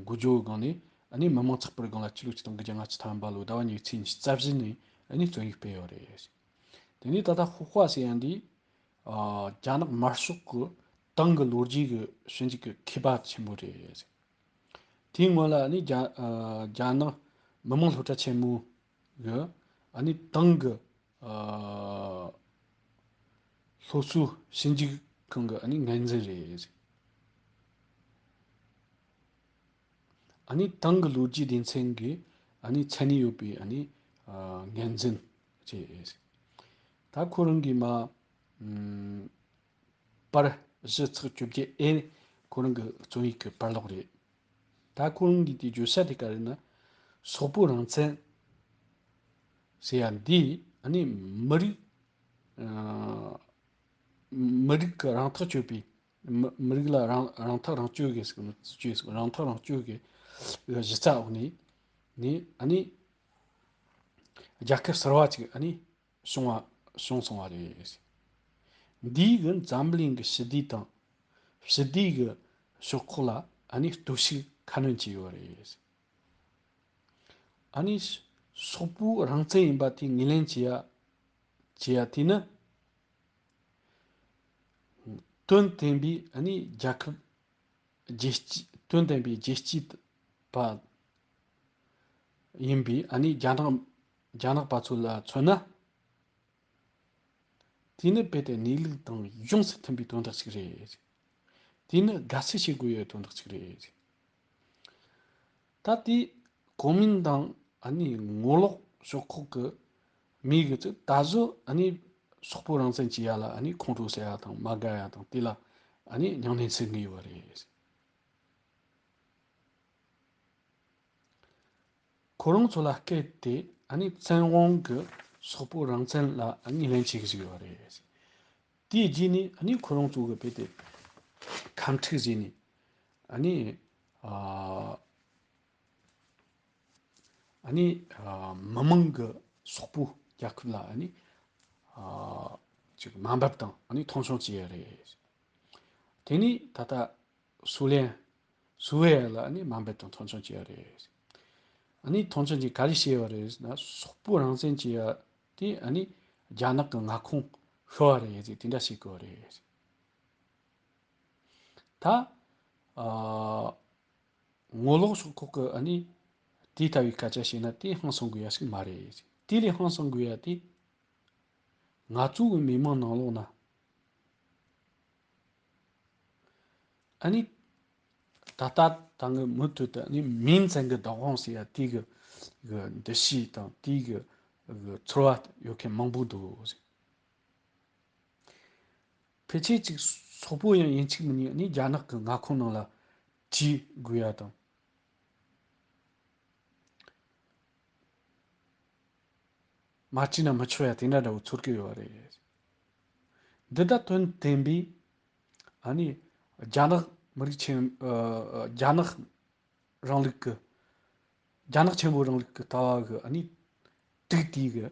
འགོ་བརྗོད་སྒང་ནས་ཨ་ནི་མི་མང་ཚགས་པར་སྒང་ལ་ཕྱི་ལོ་ཆིག་སྟོང་དགུ་བརྒྱ་ལྔ་བཅུ་ཐམ་པ་ལོའི་ཟླ་བ་གཉིས་པའི་ཚེས་ཉི་ཤུ་རྩ་བཞི་ནས་ཨ་ནི་རྩོམ་ཡིག་སྤེལ་ཡོད་རེད། དེ་ནས་ད་ལྟ་ཤོག་ཁག་ཟེར་ཡ་འདི་རྒྱ་ནག་དམར་ཤོག་གི་ཏང་གི་ལོ་རྒྱུས་ཀྱི་ཞིབ་འཇུག་གི་མཁས་པ་ཆེན་པོ་རེད། དེའི་སྔོན་ལ་ཨ་ནི་རྒྱ་རྒྱ་ནག་མི་དམངས་སློབ་གྲྭ་ཆེན་མོ་གི་ཨ་ནི་ཏང་གི་སློབ་གསོའི་ཞིབ་འཇུག་ཁང་གི་ཨ་ནི་འགན་འཛིན་རེད། ཨ་ནི་ཏང་གི་ལོ་རྒྱུས་སྡེ་ཚན་གྱི་ཨ་ནི་མཚན་གནས་ཡོད་པའི་ཨ་ནི་འགན་འཛིན་རེད། ད་ཁོ་རང་གིས་མ་པར་བཞི་ཚེག་བཅོ་བརྒྱད་ཨེ་ཁོ་རང་གི་རྩོམ་ཡིག་གི་པར་ཀློག་རེད། ད་ཁོ་རང་གིས་དེ་བརྗོད་བྱ་དེ་ག་རེ་ན། སོག་པོ་རང་བཙན་ཟེར་ཡ་འདི་ཨ་ནི་མི་རིགས་མི་རིགས་ཀྱི་རང་ཐག་གཅོད་པའི་མི་མི་རིགས་ལ་རང་རང་ཐག་རང་གཅོད་ཀྱི་ཟེར་གི་ནོ་རྩིས་གཅོད་ཟེར་རང་ཐག་རང་གཅོད་ཀྱི་གཞི་རྩ་འོག་ནས་ནི་ཨ་ནི་རྒྱལ་ཁབ་གསར་བ་ཅིག་ཨ་ནི་བྱུང་བ་བྱུང་སོང་བ་རེད། འདིའི་གི་འཛམ་གླིང་གི་ཞི་བདེ་དང་ཞི་བདེ་གི་ཕྱོགས་ཁག་ལ་ཨ་ནི་གཏོར་བཤིག་ཁ་སྣོན་བྱས་ཡོད་རེད། ཨ་ནི་སོག་པོའི་རང་བཙན་ཡིན་པ་དེ་ངོས་ལེན་བྱེད་ཡ་བྱེད་ཡ་དེ་ནི་དོན་ལྡན་པའི་ཨ་ནི་རྒྱལ་ཁབ་རྒྱལ་སྤྱི་དོན་ལྡན་པའི་རྒྱལ་གཅེས་པ་ཡིན་པའི་ཨ་ནི་རྒྱ་ནག་རྒྱ་ནག་པ་ཚོ་ལ་མཚོན་ན། དེ་ནི་རྦད་དེ་གནས་ལུགས་དང་ཡོངས་སུ་མཐུན་པའི་དོན་དག་ཅིག་རེད། དེ་ནི་དགའ་བསུ་བྱེད་དགོས་ཡའི་དོན་དག་ཅིག་རེད། ད་ལྟའི་གོ་མིན་དང་ཨ་ནི་ངོ་ལོག་ཕྱོགས་ཁག་གི་མི་གི་ཚོས་ད་གཟོད་ཨ་ནི་སོག་པོ་རང་བཙན་གྱི་ཡ་ལ་ཨ་ནི་ཁོང་ཁྲོ་ཟ་ཡ་དང་མ་དགའ་ཡ་དང་དེ་ལ་ཨ་ནི་སྙིང་ནད་འཚོལ་གི་ཡོད་རེད། ཁོ་རང་ཚོ་ལ་སྐད་དེ་ཨ་ནི་བཙན་དབང་གི་སོག་པོ་རང་བཙན་ལ་ངོས་ལེན་བྱེད་ཀྱི་ཡོད་རེད། དེའི་རྗེས་ནས་ཨ་ནི་ཁོ་རང་ཚོ་གི་རྦད་དེ་ཁ་མཁྲེགས་བྱས་ནས་ཨ་ནི་ཨ་ཨ་ནི་ཨ་མི་མང་གི་སོག་པོ་རྒྱལ་ཁབ་ལ་ཨ་ནི་ཨ་ཅིག་དམའ་འབེབས་དང་ཨ་ནི་མཐོང་ཆུང་བྱས་ཡོད་རེད། དེ་ནས་ད་ལྟ་སུའུ་ལེན། སུའུ་ཝེ་ལ་ཨ་ནི་དམའ་འབེབས་དང་མཐོང་ཆུང་བྱས་ཡོད་རེད། ཨ་ནི་མཐོང་ཆུང་བྱས་ག་རེ་བྱས་ཡོད་རེད་ཟེར་ན་སོག་པོ་རང་བཙན་བྱས་ཡ་དེ་ཨ་ནི་རྒྱ་ནག་གི་མངའ་ཁོངས་ཤོར་བ་རེད་ཟེར་དེ་འདྲ་བྱེད་དགོས་རེད། ད་ཨ་ངོ་ལོག་ཕྱོགས་ཁག་གི་ཨ་ནི་དེ་ལྟ་བུའི་སྐད་ཆ་བཤད་ན་དེ་ཧང་སང་དགོས་ཡ་ཞིག་མ་རེད། དེ་ལས་ཧང་སང་དགོས་ཡ་དེ་ང་ཚོ་གི་མི་མང་ནང་ལོགས་ན་ཨ་ནི་ད་ལྟ་ད་ངའི་མུ་མཐུད་དུ་ཨ་ནི་མིང་ཅན་གྱི་བདག་དབང་ཟེར་ཡ་དེ་གི་གི་འདུ་ཤེས་དང་དེ་གི་གི་ཚོར་བ་ཡོད་མཁན་མང་པོ་འདུག། ཕལ་ཆེར་ཅིག་སོག་པོ་ཡང་ཡིན་གཅིག་མིན་གཉིས་ནི་རྒྱ་ནག་གི་མངའ་ཁོངས་ནང་ལ་བྲོས་དགོས་ཡ་དང་མ་བྲོས་ན་མི་ཆོག་ཡ་དེ་འདྲ་འདྲ་བོ་ཚོར་གི་ཡོད་རེད། འདི་ལྟར་དོན་བདེན་པའི་ཨ་ནི་རྒྱ་ནག་མི་རིགས་ཆེན་ཨ་རྒྱ་ནག་རིང་ལུགས་ཀྱི་རྒྱ་ནག་ཆེན་པོ་རིང་ལུགས་ཀྱི་ལྟ་བ་གི་ཨ་ནི་དུག་དེ་གི་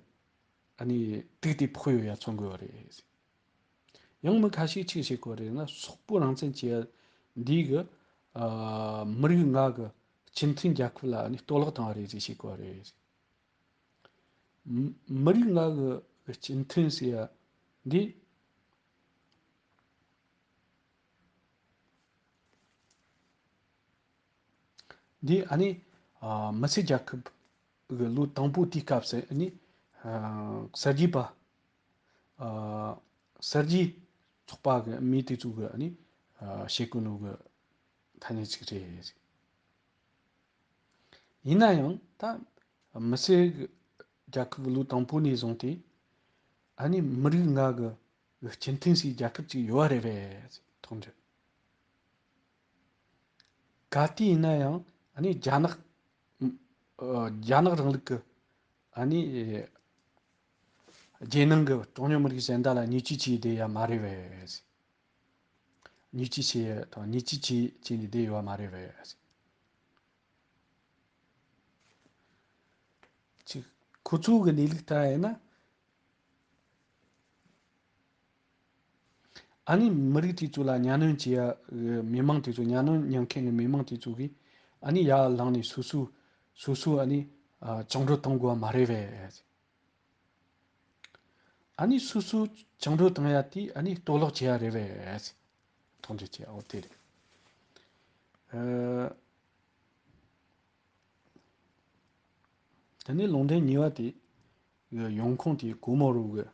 ཨ་ནི་དུག་དེ་ཕོག་ཡོད་ཡ་མཚོན་དགོས་པ་རེད། ཡང་མི་ཁ་ཤས་ཅིག་བཤད་གོ་རེད་ན་སོག་པོ་རང་བཙན་གྱི་འདི་གི་ཨ་མི་རིགས་ལྔ་གི་སྤྱི་མཐུན་རྒྱལ་ཁབ་ལ་ཨ་ནི་གཏོར་བརླག་བཏང་བ་རེད་ཅེས་བཤད་གོ་རེད། མི་མི་རིགས་ལྔ་གི་སྤྱི་མཐུན་ཟེར་ཡ་འདི། འདི་ཨ་ནི་ཨ་མི་སེར་རྒྱལ་ཁབ་གི་ལོ་དང་པོ་དེའི་སྐབས་སུ་ཨ་ནི་ཨ་གསར་བརྗེ་པ་ཨ་གསར་བརྗེ་ཚོགས་པ་གི་མི་དེ་ཚོ་གི་ཨ་ནི་ཨ་བྱེད་དགོས་ནོ་གི་ཐ་སྙད་ཅིག་རེད། ཡིན་ན་ཡང་ད་མི་སེར་གྱི་རྒྱལ་ཁབ་ལོ་དང་པོ་ནས་བཟུང་སྟེ་ཨ་ནི་མི་རིགས་ལྔ་གི་སྤྱི་མཐུན་སའི་རྒྱལ་ཁབ་ཅིག་ཡོད་རེད་པས་མཐོང་རྒྱུ། ག་དུས་ཡིན་ན་ཡང་ཨ་ནི་རྒྱ་ནག་ཨ་རྒྱ་ནག་རིང་ལུགས་ཀྱི་ཨ་ནི་རྒྱལ་ནང་གི་གྲངས་ཉུང་མི་རིགས་གཞན་དག་ལ་བརྙས་བཅོས་བྱས་བསྡད་ཡ་མ་རེད་པས། བརྙས་བཅོས་བྱས་དང་བརྙས་བཅོས་བྱས་བྱས་ནས་བསྡད་ཡོད་པ་མ་རེད་པས། ཅིག་ཁོ་ཚོ་གི་གནས་ལུགས་ལྟར་ཡིན་ན། ཨ་ནི་མི་རིགས་དེ་ཚོ་ལ་གཉའ་གནོན་བྱེད་ཡ་མི་མང་དེ་ཚོ། གཉའ་གནོན་མྱོང་མཁན་གྱི་མི་མང་དེ་ཚོ་གིས་ཨ་ནི་ཡར་ལངས་ནས་སོ་སོ་སོ་སོ་ཨ་ནི་ཨ་བཅིངས་འགྲོལ་གཏོང་དགོས་པ་མ་རེད་པས། ཨ་ནི་སོ་སོ་བཅིངས་འགྲོལ་བཏང་ཡ་དེ་ཨ་ནི་གཏོར་བརླག་བྱེད་ཡ་རེད་པས། མཐོང་རྒྱུ་བྱས། འོ་དེ་རེད། ཨ། དེ་ནས་ལུང་འདྲེན་གཉིས་པ་དེ་གི་ཡོང་ཁུངས་དེ་གོ་མོ་རུ་གི།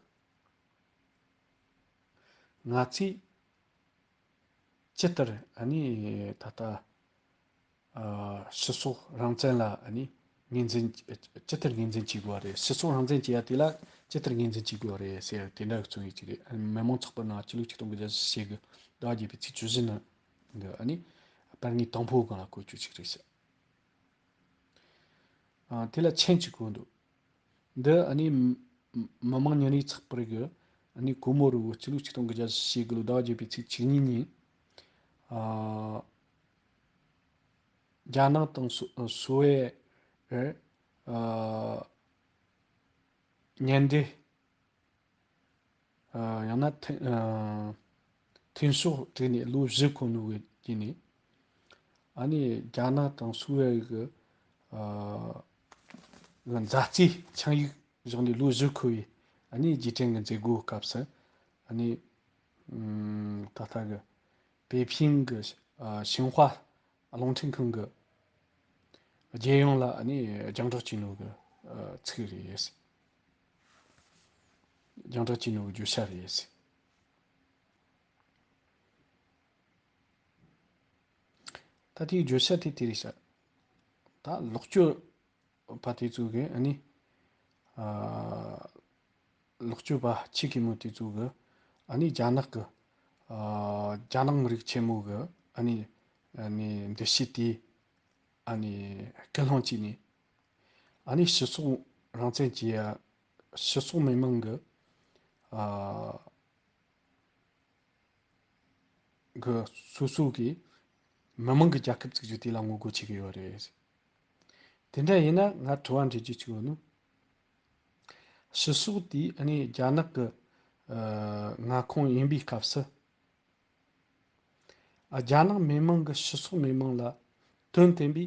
ང་ཚོས་ཇི་ལྟར་ཨ་ནི་ད་ལྟ་ཨ་སྤྱི་ཚོགས་རང་བཙན་ལ་ཨ་ནི་ངོས་འཛིན། ཇི་ལྟར་ངོས་འཛིན་བྱེད་དགོས་པ་རེད། སྤྱི་ཚོགས་རང་བཙན་བྱེད་ཡ་དེ་ལ་ཇི་ལྟར་ངོས་འཛིན་བྱེད་དགོས་པ་རེད་ཟེར་དེ་འདྲ་གི་རྩོམ་ཡིག་ཅིག་རེད། མི་མང་་ཚོགས་པའི་ནང་ཆོས་ལུགས་ཆིག་སྟོང་དགུ་བརྒྱ་བཞི་བཅུ་ཞེ་དགུ་ཟླ་བ་བརྒྱད་པའི་ཚེས་བཅུ་བཞི་ནི་འདི་ཨ་ནི་པར་ངོས་དང་པོའི་སྒང་ལ་བཀོད་རྒྱུ་ཅིག་རེད་ཤག་ཨ། དེ་ལ་མཆན་གཅིག་བཀོད་འདུག་འདི་ཨ་ནི་མི་མི་མང་ཉིན་རེའི་ཚགས་པར་གི་ཨ་ནི་གོ་མོ་རུ་གི་སྤྱི་ལོ་ཆིག་སྟོང་དགུ་བརྒྱ་བཞི་བཅུ་ཞེ་དགུ་ལོ་ཟླ་བ་བརྒྱད་པའི་ཚེས་བཅུ་གཉིས་ཉིན། ཨ། རྒྱ་ནག་དང་སུ་སུ་ཝེ་ཨེ། ཨ། ཉེ་འབྲེལ། ཨ། ཡང་ན་མཐུན་ཨ། མཐུན་ཕྱོགས་བསྒྲིགས་ནས་ལོ་བཞི་འཁོར་ནོ་གི་དུས་ནས། ཨ་ནི་རྒྱ་ནག་དང་སུ་ཝེ་གི་ཨ། མཛའ་བརྩེའི་ཆིངས་ཡིག་བཞག་ནས་ལོ་བཞི་འཁོར་བའི་ཨ་ནི་རྗེས་དྲན་གྱི་མཛད་སྒོའི་སྐབས་སུ། ཨ་ནི་ཨམ། ད་ལྟ་གི་པེ་ཕིང་གི་ཨ། ཤིན་ཧྭ་རླུང་འཕྲིན་ཁང་གི་རྒྱལ་ཡོངས་ལ་ཨ་ནི་རྒྱང་བསྒྲགས་བྱས་ནོ་གི་ཨ། ཚིག་རེད། རྒྱང་བསྒྲགས་བྱས་ནོ་གི་བརྗོད་བྱ་རེད། ད་དེའི་བརྗོད་བྱ་དེ་དེ་རེད་ཤག་ད་ལོག་སྤྱོད་པ་དེ་ཚོ་གི་ཨ་ནི་ཨ། ལོག་སྤྱོད་པ་ཆེ་གེ་མོ་དེ་ཚོ་གི་ཨ་ནི་རྒྱ་ནག་གི་ཨ། རྒྱ་ནག་མི་རིགས་ཆེན་མོ་གི་ཨ་ནི་ཨ་ནི་འདུ་ཤེས་དེ་ཨ་ནི་སྐུལ་སློང་བྱས་ནས། ཨ་ནི་སྤྱི་ཚོགས་རང་བཙན་གྱི་ཡ། སྤྱི་ཚོགས་མི་མང་གི་ཨ། གི་སོ་སོ་གི་མི་མང་གི་རྒྱལ་ཁབ་བཙུགས་རྒྱུ་དེ་ལ་ངོ་རྒོལ་བྱེད་ཀྱི་ཡོད་རེད། དེ་འདྲ་ཡིན་ན་ང་དྲི་བ་འདྲི་རྒྱུ་ཅིག་ཡོད་ནོ། སྤྱི་ཚོགས་དེ་ཨ་ནི་རྒྱ་ནག་གི་ཨ། མངའ་ཁོངས་ཡིན་པའི་སྐབས་སུ། ཨ། རྒྱ་ནག་མི་མང་གི་སྤྱི་ཚོགས་མི་མང་ལ་དོན་བསྟན་པའི་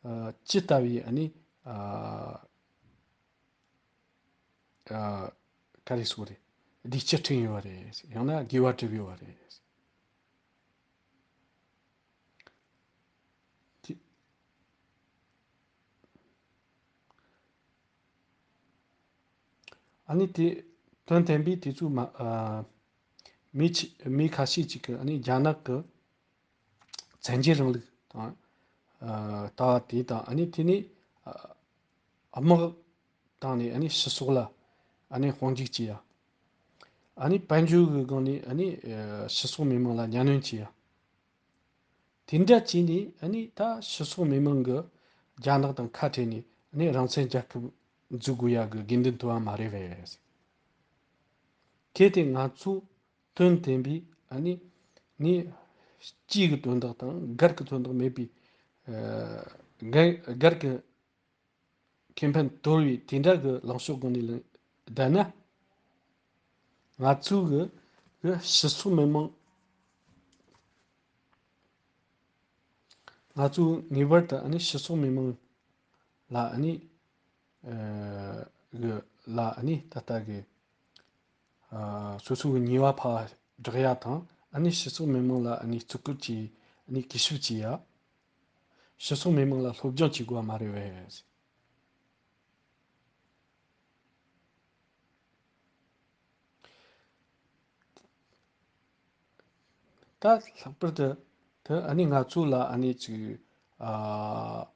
ཨ། ཇི་ལྟ་བུའི་ཨ་ནི་ཨ། ཨ། ག་རེ་ཟེར་དགོས་རེད། བདེ་སྐྱིད་བསྐྲུན་ཡོད་རེད། ཡང་ན་དགེ་བ་བསྒྲུབས་ཡོད་རེད། དེ། ཨ་ནི་དེ་དོན་བསྟན་པའི་དེ་ཚོ་མ། ཨ། མི་ཆེ་མི་ཁ་ཤས་ཅིག་གིས་ཨ་ནི་རྒྱ་ནག་གི་བཙན་རྒྱལ་རིང་ལུགས་དང་། ཨ། ལྟ་བ་དེ་དང་། ཨ་ནི་དེ་ནས་ཨ། དམག་བཏང་ནས་ཨ་ནི་སྤྱི་ཚོགས་ལ་ཨ་ནི་དཔུང་འཇུག་བྱེད་ཡ། ཨ་ནི་དཔལ་འབྱོར་གྱི་སྒང་ནས་ཨ་ནི་ཨ། སྤྱི་ཚོགས་མི་མང་ལ་གཉའ་གནོན་བྱེད་ཡ། དེ་འདྲ་བྱས་ནས་ཨ་ནི་ད་སྤྱི་ཚོགས་མི་མང་གིས་རྒྱ་ནག་དང་ཁ་བྲལ་ནས་ཨ་ནི་རང་བཙན་རྒྱལ་ཁབ་འཛུགས་དགོས་ཡ་གི་དགོས་འདུན་བཏོན་པ་མ་རེད་པས། གལ་ཏེ་ང་ཚོ་དོན་བསྟན་པའི་ཨ་ནི་ངས་སྐྱེས་ཀྱི་དོན་དག་དང་སྒེར་གྱི་དོན་དག་མེད་པའི་ཨ། སྒེར་སྒེར་གྱི་ཁེ་ཕན་དོར་བའི་དེ་འདྲ་གི་ལངས་ཕྱོགས་སྒང་ནས་ལ་བསྡད་ན། ང་ཚོའི་གི་གི་སྤྱི་ཚོགས་མི་མང་། ང་ཚོས་ངེས་པར་དུ་ཨ་ནི་སྤྱི་ཚོགས་མི་མང་ལ་ཨ་ནི་ཨ། གི་ལ་ཨ་ནི་ད་ལྟ་གི་ཨ། སོ་སོ་གི་ཉེས་པ་ཕར་བསྒྲགས་ཡ་དང་། ཨ་ནི་སྤྱི་ཚོགས་མི་མང་ལ་ཨ་ནི་བརྩི་བཀུར་གྱིས་ཨ་ནི་གུས་ཞབས་བྱེད་ཡ། སྤྱི་ཚོགས་མི་མང་ལ་སློབ་སྦྱོང་བྱེད་དགོས་པ་མ་རེད་པས། ད་ལྷག་པར་དུ་དེ་ཨ་ནི་ང་ཚོ་ལ་ཨ་ནི་ཅིག་ཨ།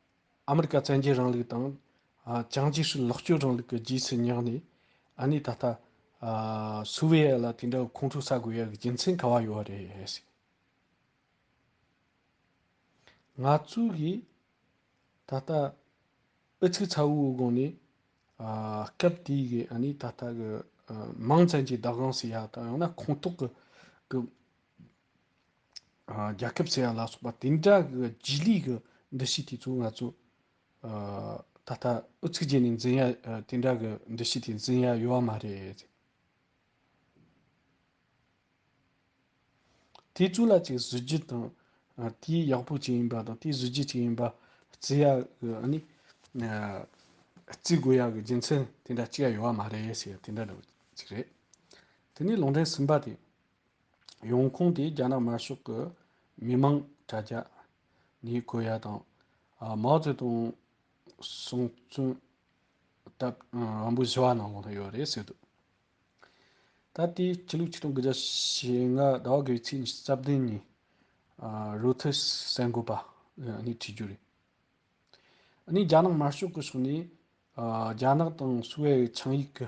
ཨ་མི་རི་ཀ་བཙན་རྒྱལ་རིང་ལུགས་དང་། ཨ། ཅང་ཅེ་ཧྲི་ལོག་སྤྱོད་རིང་ལུགས་ཀྱི་རྗེས་སུ་བསྙེགས་ནས། ཨ་ནི་ད་ལྟ་ཨ། སུ་ཝེ་ལ་དེ་འདྲ་ཁོང་ཁྲོ་ཟ་དགོས་ཡ་གི་རྒྱུ་མཚན་ག་བ་ཡོད་རེད། ང་ཚོས་གི་ད་ལྟ་ཨུ་ཚུགས་ཚ་བོའི་སྒང་ནས། ཨ། སྐབས་དེའི་གི་ཨ་ནི་ད་ལྟ་གི་ཨ། མིང་ཅན་གྱི་བདག་དབང་ཟེར་ཡ་དང་། ཡང་ན་ཁོངས་གཏོགས་གི་གི་ཨ། རྒྱལ་ཁབ་ཟེར་ཡ་ལ་སོགས་པ་དེ་འདྲ་གི་རྗེས་ལུས་གི་འདུ་ཤེས་དེ་ཚོ་ང་ཚོ་ཨ། ད་ལྟ་ཨུ་ཚུགས་བྱས་ནས་འཛིན་ཡ། ཨ། དེ་འདྲ་གི་འདུ་ཤེས་དེ་འཛིན་ཡ་ཡོད་པ་མ་རེད། དེ་ཚོ་ལ་ཅིག་གཟི་བརྗིད་དང་། ཨ། དེའི་ཡག་པོ་ཅིག་ཡིན་པ་དང་། དེའི་གཟི་བརྗིད་ཅིག་ཡིན་པ་བརྩི་ཡ་གི། ཨ་ནི། ཨ། བརྩི་དགོས་ཡ་གི་རྒྱུ་མཚན་དེ་འདྲ་ཅི་ཡང་ཡོད་པ་མ་རེད་ཟེར་ཡ་དེ་འདྲ་འདྲ་བོ་ཅིག་རེད། དེ་ནས་ལུང་འདྲེན་གསུམ་པ་དེ། ཡོང་ཁུངས་དེ་རྒྱ་ནག་དམར་ཤོག་གི་མི་མང་དྲ་རྒྱ་ནས་བཀོད་ཡ་དང་། ཨ། མའོ་ཙེ་ཏུང་གསུང་རྩོམ་དེབ་དབང་པོ་བཞི་པ་ནང་ལོགས་ན་ཡོད་རེད་ཟེར་འདུག་ད་ལྟའི་ཕྱི་ལོ་ཆིག་སྟོང་དགུ་བརྒྱ་ཞེ་ལྔ་ཟླ་བ་དགུ་པའི་ཚེས་ཉི་ཤུ་རྩ་བདུན་ཉིན། ཨ། རོའི་ཊར་གསར་འགོད་པ་ཨ་ནི་བྲིས་རྒྱུ་རེད། ཨ་ནི་རྒྱ་ནག་དམར་ཤོག་གི་ཕྱོགས་ནས། ཨ། རྒྱ་ནག་དང་སུའུ་ཝེ་ཆིངས་ཡིག་གི་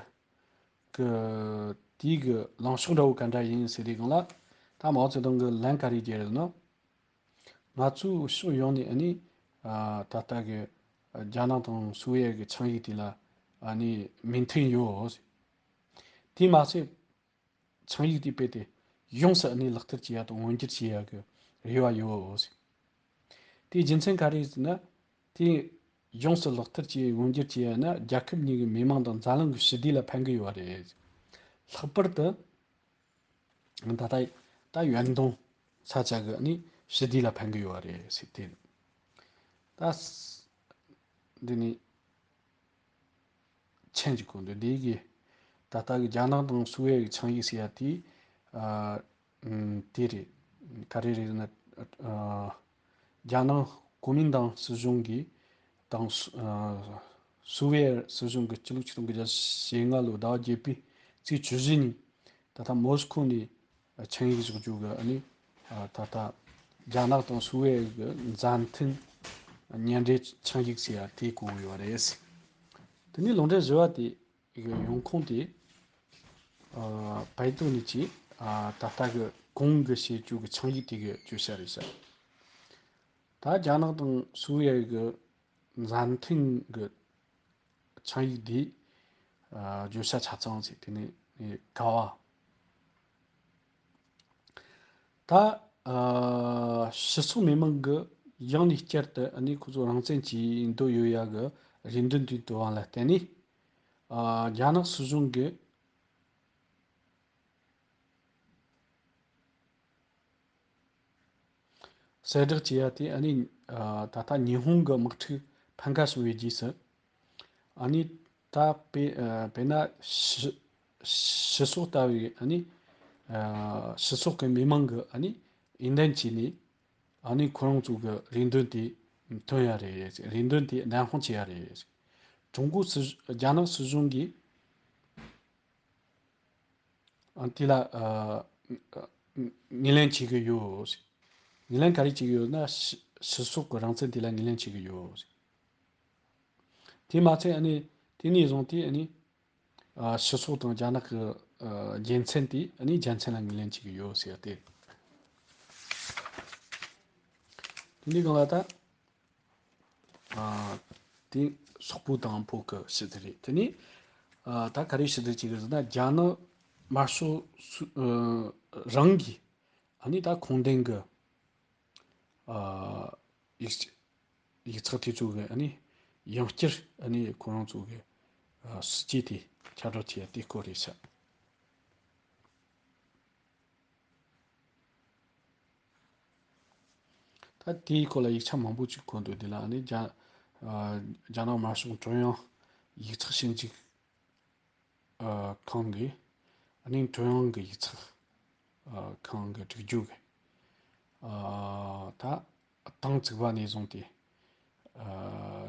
གི་དེའི་གི་ལངས་ཕྱོགས་འདྲ་བོ་ག་འདྲ་ཡིན་ཟེར་དུས་སྒང་ལ། ད་མའོ་ཙེ་ཏུང་གིས་ལན་ག་རེ་བརྒྱབ་ཡོད་ན། ང་ཚོའི་ཕྱོགས་ཡོངས་ནས་ཨ་ནི། ཨ། ད་ལྟ་གི་རྒྱ་ནག་དང་སུའུ་ཝེ་གི་ཆིངས་ཡིག་དེ་ལ་ཨ་ནི་མོས་མཐུན་ཡོད། དེ་མ་ཟད། ཆིངས་ཡིག་དེ་རྦད་དེ་ཡོངས་སུ་ཨ་ནི་ལག་བསྟར་བྱེད་ཡ་དང་མངོན་འགྱུར་བྱེད་ཡ་གི་རེ་བ་ཡོད། དེའི་རྒྱུ་མཚན་ག་རེ་ཟེར་ན། དེ་ཡོངས་སུ་ལག་བསྟར་བྱེད། མངོན་འགྱུར་བྱེད་ཡ་ན་རྒྱལ་ཁབ་གཉིས་ཀྱི་མི་མང་དང་འཛམ་གླིང་གི་ཞི་བདེ་ལ་ཕན་གི་ཡོད་རེད། ལྷག་པར་དུ་ད་ལྟ་ད་ཡོན་ཏུང་ས་ཆ་གི་ཨ་ནི་ཞི་བདེ་ལ་ཕན་གི་ཡོད་རེད་ཟེར་ཏེ། ད་འདི་ནི་མཆན་གཅིག་གོ་འདུག་འདི་གི་ད་ལྟ་གི་རྒྱ་ནག་དང་སུའུ་ཝེ་གི་ཆིངས་ཡིག་ཟེར་ཡ་དེ། ཨ། ཨམ། དེ་རེད། ག་རེ་རེད་ཟེར་ན། ཨ། རྒྱ་ནག་གོ་མིན་ཏང་སྲིད་གཞུང་གིས་དང་། ཨ། སུའུ་ཝེ་སྲིད་གཞུང་གིས་ཕྱི་ལོ་ཆིག་སྟོང་དགུ་བརྒྱ་ཞེ་ལྔ་ལོའི་ཟླ་བ་བརྒྱད་པའི་ཚེས་བཅུ་བཞི་ཉིན། ད་ལྟ་མོ་སི་ཁོ་ནས་ཆིངས་ཡིག་བཞག་རྒྱུ་གི་ཨ་ནི། ཨ། ད་ལྟ་རྒྱ་ནག་དང་སུའུ་ཝེ་གི་མཛའ་མཐུན་མཉམ་འབྲེལ་ཆིངས་ཡིག་ཟེར་ཡ་དེ་བཀོད་ཡོད་རེད། དེ་ནས་ལུང་འདྲེན་བཞི་པ་དེ་གི་ཡོང་ཁུངས་དེ། ཨ། བལ་ཏོ་ནས་ཀྱི། ཨ། ད་ལྟ་གི་གོང་གི་བཤད་རྒྱུ་གི་ཆིངས་ཡིག་དེ་གི་བརྗོད་བྱ་རེད་ཤག་ད་རྒྱ་ནག་དང་སུའུ་ཝེ་གི་མཛའ་མཐུན་གི་ཆིངས་ཡིག་འདི། ཨ། བརྗོད་བྱ་ཆ་ཚང་ཟེར། དེ་ནས་ག་བ། ད། ཨ། སྤྱི་ཚོགས་མི་མང་གི་ཡང་ནས་བསྐྱར་དུ་ཨ་ནི་ཁོ་ཚོ་རང་བཙན་གྱི་འདོད་ཡོད་ཡ་གི་རེ་འདུན་དེ་བཏོན་པ་ལ་བརྟེན་ནས། ཨ། རྒྱ་ནག་སྲིད་གཞུང་གི་གསལ་བསྒྲགས་བྱས་ཡ་དེ་ཨ་ནི། ཨ། ད་ལྟ་ཉི་ཧོང་གི་དམག་འཁྲུག་ཕམ་ཁ་བྱུང་བའི་རྗེས་སུ། ཨ་ནི་ད་དཔེ། ཨ། དཔེར་ན་ཕྱི་ཕྱི་སོག་ལྟ་བུའི་ཨ་ནི། ཨ། ཕྱི་སོག་གི་མི་མང་གི་ཨ་ནི་འོས་འདེམས་བྱས་ནས། ཨ་ནི་ཁོ་རང་ཚོ་གི་རེ་འདུན་དེ་བཏོན་ཡ་རེད། རེ་འདུན་དེ་བདེན་དཔང་བྱེད་ཡ་རེད། ཀྲུང་གོ་སྲིད། རྒྱ་ནག་སྲིད་གཞུང་གིས། ཨ། དེ་ལ། ཨ། ངོས་ལེན་བྱེད་ཀྱི་ཡོད། ངོས་ལེན་ག་རེ་བྱེད་ཀྱི་ཡོད་ན། ཕྱི་ཕྱི་སོག་གི་རང་བཙན་དེ་ལ་ངོས་ལེན་བྱེད་ཀྱི་ཡོད། དེ་མ་ཚད་ཨ་ནི་དེ་ནས་བཟུང་སྟེ་ཨ་ནི། ཨ། ཕྱི་སོག་དང་རྒྱ་ནག་གི། ཨ། རྒྱལ་མཚན་དེ་ཨ་ནི་རྒྱལ་མཚན་ལ་ངོས་ལེན་བྱེད་ཀྱི་ཡོད་ཟེར་ཏེ། དེ་འདྲའི་སྒང་ལ་ད། ཨ། དེ་སོག་པོ་དང་བོད་ཀྱི་ཞི་བདེ་རེད། དེ་ནས། ཨ། ད་ག་རེ་ཞི་བདེ་བྱེད་ཀྱི་ཟེར་ན། རྒྱ་ནག་དམར་ཤོག་སུ། ཨ། རང་གིས་ཨ་ནི་ད་ཁུངས་ལྡན་གྱི། ཨ། ཡིག་ཡིག་ཚགས་དེ་ཚོ་གི་ཨ་ནི་ཡང་བསྐྱར་ཨ་ནི་ཁོ་རང་ཚོ་གི། ཨ། སྲིད་ཇུས་དེ་ཁྱབ་བསྒྲགས་བྱས་ཡ་དེ་སྐོར་རེད་ཤག་ད་དེའི་སྐོར་ལ་ཡིག་ཆ་མང་པོ་ཅིག་བཀོད་འདུག་འདི་ལ་ཨ་ནི་རྒྱ། ཨ། རྒྱ་ནག་དམར་ཤོག་ཀྲུང་དབྱང་ཡིག་ཚགས་ཞིབ་འཇུག་ཨ། ཁང་གི། ཨ་ནི་ཀྲུང་དབྱང་གི་ཡིག་ཚགས། ཨ། ཁང་གི་སྒྲིག་རྒྱུ་གི། ཨ། ད་ཐེངས་གཅིག་པ་ནས་བཟུང་སྟེ། ཨ་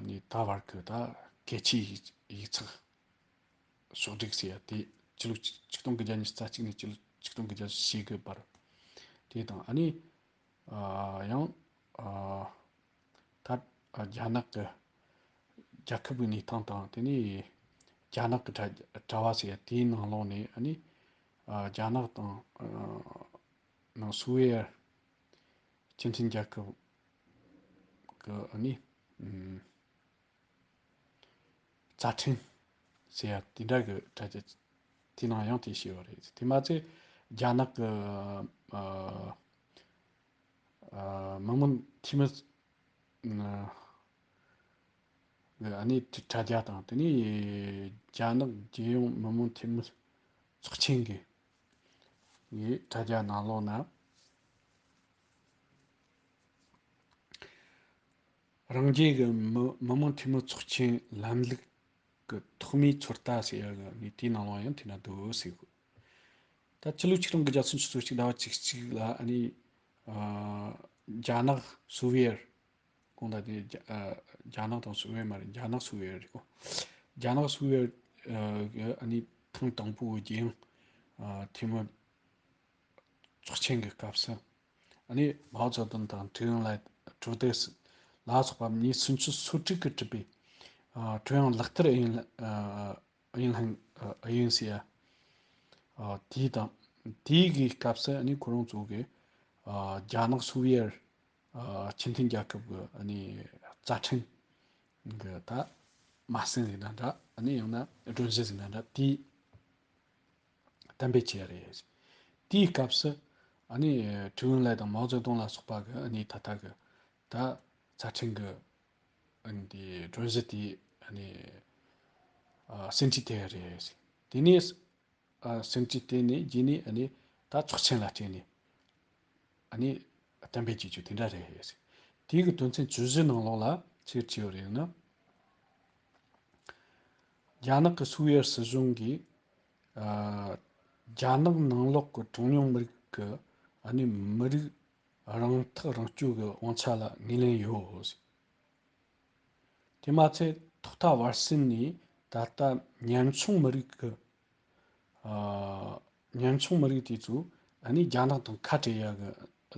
ནི་ད་བར་གྱི་ད་གལ་ཆེའི་ཡིག་ཚགས་ཕྱོགས་བསྒྲིགས་ཟེར་ཡ་དེ་ཕྱི་ལོ་ཆིག་སྟོང་དགུ་བརྒྱ་ཉི་ཤུ་རྩ་གཅིག་ནས་ཕྱི་ལོ་ཆིག་སྟོང་དགུ་བརྒྱ་བཞི་གི་བར། དེ་དང་ཨ་ནི། ཨ། ཡང་། ཨ། ད་རྒྱ་ནག་གི་རྒྱལ་ཁབ་ཀྱི་གནས་སྟངས་དང་། དེ་ནས་རྒྱ་ནག་གི་དྲ་དྲ་བ་ཟེར་ཡ་དེའི་ནང་ལོགས་ནས་ཨ་ནི། ཨ། རྒྱ་ནག་དང་། ཨ། ནང་སུའུ་ཝེ་སྤྱི་མཐུན་རྒྱལ་ཁབ་ཀྱི་ཨ་ནི། ཨུམ། རྩ་ཁྲིམས་ཟེར་ཡ་དེ་འདྲ་གི་དྲ་རྒྱ་དེ་ནང་ཡང་དེ་བྱས་པ་རེད། དེ་མ་ཚད་རྒྱ་ནག་གི། ཨ། ཨ། མི་མང་འཐུས་མི། ཨ། གི་ཨ་ནི་དྲ་རྒྱ་དང་། དེ་ནས་རྒྱ་ནག་རྒྱལ་ཡོངས་མི་མང་འཐུས་མི་ཚོགས་ཆེན་གི་གི་དྲ་རྒྱ་ནང་ལོགས་ན། རང་རྒྱལ་གྱི་མི་མི་དམངས་འཐུས་མི་ཚོགས་ཆེན་ལམ་ལུགས་ཀྱི་ཐོག་མའི་ཚོད་ལྟ་ཟེར་ཡ་གི་ནི་དེའི་ནང་ལ་ཡང་དེ་ན་འདུག་ཟེར་གོ། ད་ཕྱི་ལོ་ཆིག་སྟོང་དགུ་བརྒྱ་སུམ་ཅུ་སོ་གཅིག་ཟླ་བ་བཅུ་གཅིག་ལ་ཨ་ནི་ཨ་རྒྱ་ནག་སུ་ཝེར། གོང་ད་དེ་རྒྱ་ཨ་རྒྱ་ནག་དང་སུ་ཝེར་མ་རེད། རྒྱ་ནག་སུ་ཝེར་རེད་གོ། རྒྱ་ནག་སུ་ཝེར་ཨ་གི་ཨ་ནི་ཐེངས་དང་པོའི་རྒྱལ་ཡོངས་ཨ་འཐུས་མི་ཚོགས་ཆེན་གྱི་སྐབས་སུ། ཨ་ནི་མའོ་ཙེ་ཏུང་དང་ཀྲུའུ་ཨེན་ལའེ་ཀྲུའུ་ཏེ་ཟི་ལ་སོགས་པ་མི་སུམ་ཅུ་སོ་དྲུག་གིས་གྲུབ་པའི་ཨ་ཀྲུང་དབྱང་ལག་བསྟར་ཨུ་ཡོན་ཨུ་ཡོན་ལྷན་ཨུ་ཡོན་ཟེར་ཡ། ཨ་དེའི་དང་དེའི་གི་སྐབས་སུ་ཨ་ནི་ཁོ་རང་ཚོ་གི་ཨ་རྒྱ་ནག་སུ་ཝེར་ཨ་སྤྱི་མཐུན་རྒྱལ་ཁབ་གི་ཨ་ནི་རྩ་ཁྲིམས་གི་ད་མ་ཟིན་ཟིན་ན་འདྲ། ཨ་ནི་ཡང་ན་སྒྲོམ་གཞི་ཟིན་ན་འདྲ། དེའི་གཏན་འབེབས་བྱས་རེད། དེའི་སྐབས་སུ་ཨ་ནི་ཀྲུའུ་ཨེན་ལའེ་དང་མའོ་ཙེ་ཏུང་ལ་སོགས་པ་གི་ཨ་ནི་ད་ལྟ་གི་ད་རྩ་ཁྲིམས་གི་ཨ་ནི་དེ་སྒྲོམ་གཞི་དེ་ཨ་ནི་ཨ་ཟིན་བྲིས་བཏང་ཡ་རེད། དེ་ནས་ཨ་ཟིན་བྲིས་བཏང་ནས་རྗེས་ནས་ཨ་ནི་ད་ཚོགས་ཆེན་ལ་བསྐྱལ་ནས་ཨ་ནི་གཏན་འབེབས་བྱེད་རྒྱུ་དེ་འདྲ་རེད། དེའི་གི་དོན་ཚན་བཅུ་བཞི་ནང་ལོགས་ལ་ཆི་ཟེར་ཡོད་རེད་ན། རྒྱ་ནག་གི་སུའུ་ཝེར་སྲིད་གཞུང་གིས་ཨ་རྒྱ་ནག་ནང་ལོགས་ཀྱི་གྲངས་ཉུང་མི་རིགས་ཀྱི་ཨ་ནི་མི་རིགས་རང་ཐག་རང་གཅོད་ཀྱི་དབང་ཆ་ལ་ངོས་ལེན་ཡོད། དེ་མ་ཚད་ཐོག་མཐའ་བར་གསུམ་ནས་ད་ལྟ་ཉམ་ཆུང་མི་རིགས་ཀྱི་ཨ་ཉམ་ཆུང་མི་རིགས་དེ་ཚོ་ཨ་ནི་རྒྱ་ནག་དང་ཁ་བྲལ་ཡ་གི་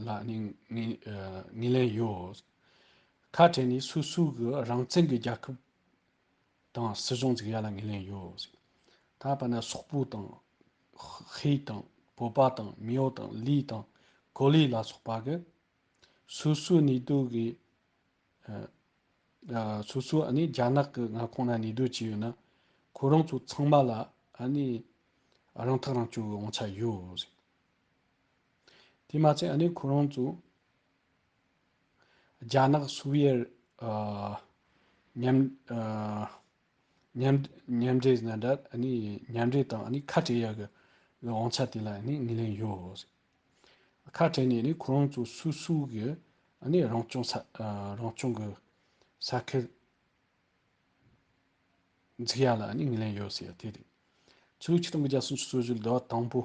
ལ་ཨ་ནི་ངོས་ཨ་ངོས་ལེན་ཡོད། ཁ་བྲལ་ནས་སོ་སོ་གི་རང་བཙན་གྱི་རྒྱལ་ཁབ་དང་སྲིད་གཞུང་འཛུགས་ཡ་ལ་ངོས་ལེན་ཡོད། ད་བར་ན་སོག་པོ་དང་ཧུའེ་དང་བོད་པ་དང་མེའོ་དང་ལི་དང་གོ་ལི་ལ་སོགས་པ་གི་སོ་སོའི་གནས་སྡོད་ཀྱི་ཨ་ཨ་སོ་སོ་ཨ་ནི་རྒྱ་ནག་གི་མངའ་ཁོངས་ན་གནས་སྡོད་བྱས་ཡོད་ན་ཁོ་རང་ཚོ་ཚང་མ་ལ་ཨ་ནི་རང་ཐག་རང་གཅོད་ཀྱི་དབང་ཆ་ཡོད། དེ་མ་ཚད་ཨ་ནི་ཁོ་རང་ཚོ་རྒྱ་ནག་སུ་ཝེར་ཨ་མཉམ་ཨ་མཉམ་མཉམ་འབྲེལ་ཟེར་ན་འདྲ། ཨ་ནི་མཉམ་འབྲེལ་དང་ཨ་ནི་ཁ་བྲལ་ཡ་གི་དབང་ཆ་དེ་ལ་ཨ་ནི་ངོས་ལེན་ཡོད། ཁ་བྲལ་ནས་ཨ་ནི་ཁོ་རང་ཚོ་སོ་སོ་གི་ཨ་ནི་རང་སྐྱོང་ས་ཨ་རང་སྐྱོང་གི་ས་ཁུལ་འཛུགས་ཡ་ལ་ཨ་ནི་ངོས་ལེན་ཡོད་ཟེར་ཡ་དེ་རེད། ཕྱི་ལོ་ཆིག་སྟོང་དགུ་བརྒྱ་སུམ་ཅུ་སོ་བཞི་ཟླ་བ་དང་པོ།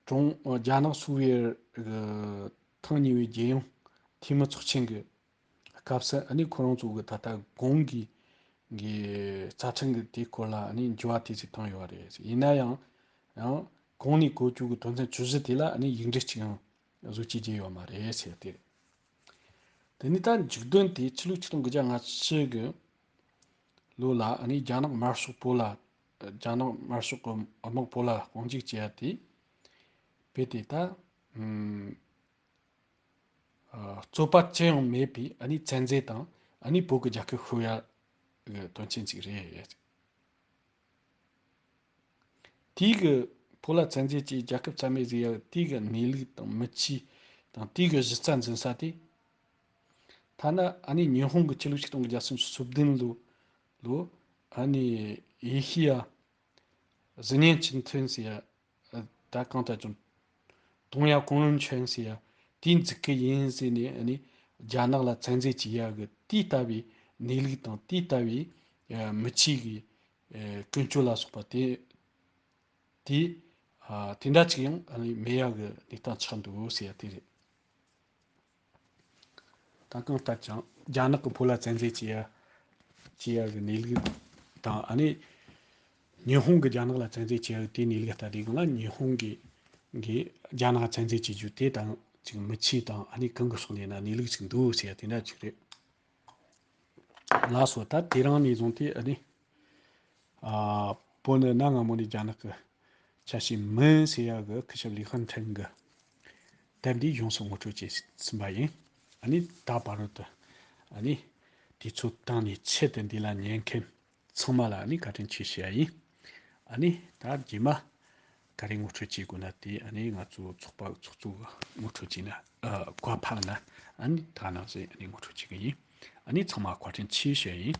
ཀྲུང་རྒྱ་ནག་སུ་ཝེར་གི་ཐེངས་གཉིས་པའི་རྒྱལ་ཡོངས་འཐུས་མི་ཚོགས་ཆེན་གྱི་སྐབས་སུ་ཨ་ནི་ཁོ་རང་ཚོ་གི་ད་ལྟ་གོང་གི་གི་རྩ་ཁྲིམས་ཀྱི་དེའི་སྐོར་ལ་ཨ་ནི་འགྱུར་བ་དེ་ཚོ་བཏང་ཡོད་རེད། ཡིན་ན་ཡང་ཡང་གོང་ནས་གོ་རྒྱུ་གི་དོན་ཚན་བཅུ་བཞི་དེ་ལ་ཨ་ནི་ཡིག་འབྲུ་གཅིག་ཡང་བཟོ་བཅོས་བྱས་ཡོད་མ་རེད་ཟེར་ཏེ། དེ་ནས་ད་མཇུག་དོན་དེ་ཕྱི་ལོ་ཆིག་སྟོང་དགུ་བརྒྱ་ལྔ་བཅུ་གི་ལོ་ལ་ཨ་ནི་རྒྱ་ནག་དམར་ཤོག་བོད་ལ་རྒྱ་ནག་དམར་ཤོག་གི་དམག་བོད་ལ་དཔུང་འཇུག་བྱས་ཡ་དེ་དཔེ་དེ་ད་ཨམ་ཨ་རྩོད་པ་ཅི་ཡང་མེད་པའི་ཨ་ནི་བཙན་འཛུལ་དང་ཨ་ནི་བོད་ཀྱི་རྒྱལ་ཁབ་ཤོར་ཡ་གི་དོན་ཆེན་ཅིག་རེད། དེའི་གི་བོད་ལ་བཙན་འཛུལ་གྱིས་རྒྱལ་ཁབ་རྩ་མེད་བཟོས་ཡ་དེའི་གི་གནས་ལུགས་དང་མི་ཆོས་དང་དེའི་གི་གཞི་རྩ་འཛིན་ས་དེ། ཐ་ན་ཨ་ནི་ཉི་ཧོང་གི་ཕྱི་ལོ་ཆིག་སྟོང་དགུ་བརྒྱ་སུམ་ཅུ་སོ་བདུན་ལོ་ལོ་ཨ་ནི་ཡེ་ཤེས་ཡ་གཟུ་ཉན་ཅིན་ཐུན་ཟེར་ཡ་ད་གང་ལྟར་ཀྱང་ཏུང་ཡ་ཀུང་ལུན་ཆོན་ཟེར་ཡ་དེ་འཛུགས་ཀྱི་ཡིན་ཟེར་ནས་ཨ་ནི་རྒྱ་ནག་ལ་བཙན་འཛུལ་བྱེད་ཡ་གི་དེ་ལྟ་བུའི་གནས་ལུགས་དང་དེ་ལྟ་བུའི་ཨ་མི་ཆོས་ཀྱི་ཨ་ཀུན་སྤྱོད་ལ་སོགས་པ་དེ་དེ་ཨ་དེ་འདྲ་ཅིག་ཡང་ཨ་ནི་མེད་ཡ་གི་གནས་སྟངས་ཆགས་འདུག་ཟེར་ཡ་དེ་རེད། ད་གང་ལྟར་ཀྱང་རྒྱ་ནག་གི་བོད་ལ་བཙན་འཛུལ་བྱེད་ཡ་བྱེད་ཡ་གི་གནས་ལུགས་དང་ཨ་ནི་ཉི་ཧོང་གི་རྒྱ་ནག་ལ་བཙན་འཛུལ་བྱེད་ཡ་གི་དེའི་གནས་ལུགས་ལྟ་དུས་སྒང་ལ་ཉི་ཧོང་གི་གི་རྒྱ་ནག་བཙན་འཛུལ་བྱེད་རྒྱུ་དེ་དང་ཅིག་མི་ཆོས་དང་ཨ་ནི་གང་གི་ཕྱོགས་ནས་ན་གནས་ལུགས་ཅིག་འདུག་ཟེར་ཡ་དེ་འདྲ་ཅིག་རེད། ལགས་སོ། ད་དེ་རིང་ནས་བཟུང་སྟེ་ཨ་ནི་ཨ་བོད་ནི་གནའ་སྔ་མོ་ནས་རྒྱ་ནག་གི་ཆ་ཤས་མིན་ཟེར་ཡ་གི་སྐུ་ཞབས་ལི་ཧན་ཐན་གྱི་དེབ་འདི་ཡོངས་སུ་ངོ་སྤྲོད་བྱས་ཟིན་པ་ཡིན། ཨ་ནི་ད་བར་དུ་ཨ་ནི་དུས་ཚོད་བཏང་ནས་ཆེད་དུ་འདི་ལ་ཉན་མཁན་ཚང་མ་ལ་ཨ་ནི་བཀའ་དྲིན་ཆེ་ཞུ་ཡ་ཡིན། ཨ་ནི་ད་རྗེས་མ་ག་རེ་ངོ་སྤྲོད་བྱེད་དགོས་ན་དེ་ཨ་ནི་ང་ཚོ་ཚོགས་པ་ཚོགས་གཙོ་གི་ངོ་སྤྲོད་བྱས་ན་ཨ་བཀའ་ཕབ་ན་ཨ་ནི་ད་ནང་བཞིན་ཨ་ནི་ངོ་སྤྲོད་བྱེད་གི་ཡིན། ཨ་ནི་ཚང་མ་བཀའ་དྲིན་ཆེ་ཞུ་ཡ་ཡིན།